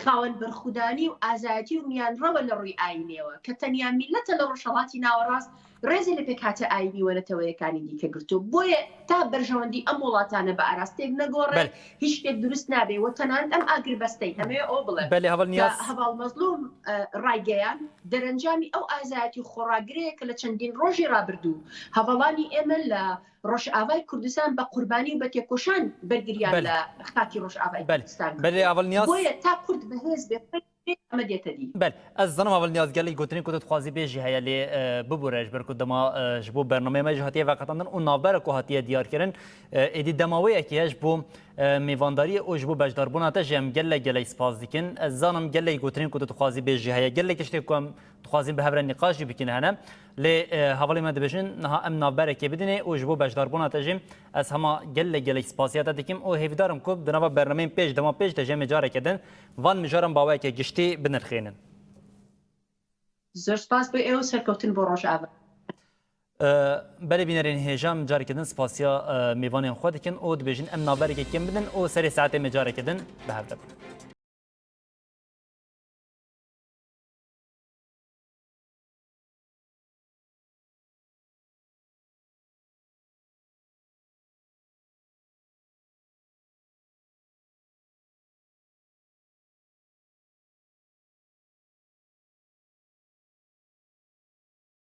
خاوەن بەرخودانی و ئازایەتی و میانڕەوە لە ڕووی ئاینیەوە، کە تەنیا میلەتە لە ڕۆژهەڵاتی ناوەڕاست ڕێزی لە پێکهاتە ئاینی و نەتەوەیەکانی دیکە گرتووە. بۆیە تا بەرژەوەندی ئەم وڵاتانە بە ئاراستێک نەگۆڕێ، بەڵێ. هیچ شتێک دروست نابێ و تەنانەت ئەم ئاگربەستەی هەمەیە ئەوە بڵێ بەڵێ، هەڤاڵ کە مەزلوم. هەڤاڵ مەزلوم، ئە، ڕایگەیان دەرەنجامی ئەو ئازایەتی و خۆڕاگرەیە کە لە چەندین ڕۆژی ڕابردوو هەڤاڵانی ئێمە لە ڕۆژئاوای کوردستان بە قوربانی و بە تێکۆشان بەرگریان بەڵێ. لە خاکی ڕۆژئاوای بەڵێ. کوردستان بەڵێ، کردووە. ئەڤڵ نیاز. بۆیە تا کورد بەهێز بێ، Amediye te dî. Bel, ez zanim heval Niyaz gelek gotinên ku tu dixwazî bêjî heye lê e, bibûre ji ber ku dema e, ji bo bernameyê me jî hatiye veqetandin û navbera ku hatiye diyarkirin e, êdî dema wê yekê ye ji bo e, mêvandariyê û ji bo beşdarbûna te jî em gelek gelek spas dikin. Ez zanim gelek gotinên ku tu dixwazî bêjî heye. Gelek tiştê ku em dixwazîn bi hev re nîqaş jî bikin hene. Lê e, hevalê me dibêjin niha em navberekê bidinê û ji bo beşdarbûna te jî ez hema gelek gelek spasiya te dikim û hêvîdar im ku di nava bernameyên pêş dema pêş de jî em ê careke din van mijaran bi awayeke giştî binirxênin. Zor spas bo ew serkewtin bo Rojava. E, Belê bînerên hêja em careke din spasiya e, mêvanên xwe dikin û dibêjin em navberekê kêm bidin û serê saetê me careke din bi hev de bin.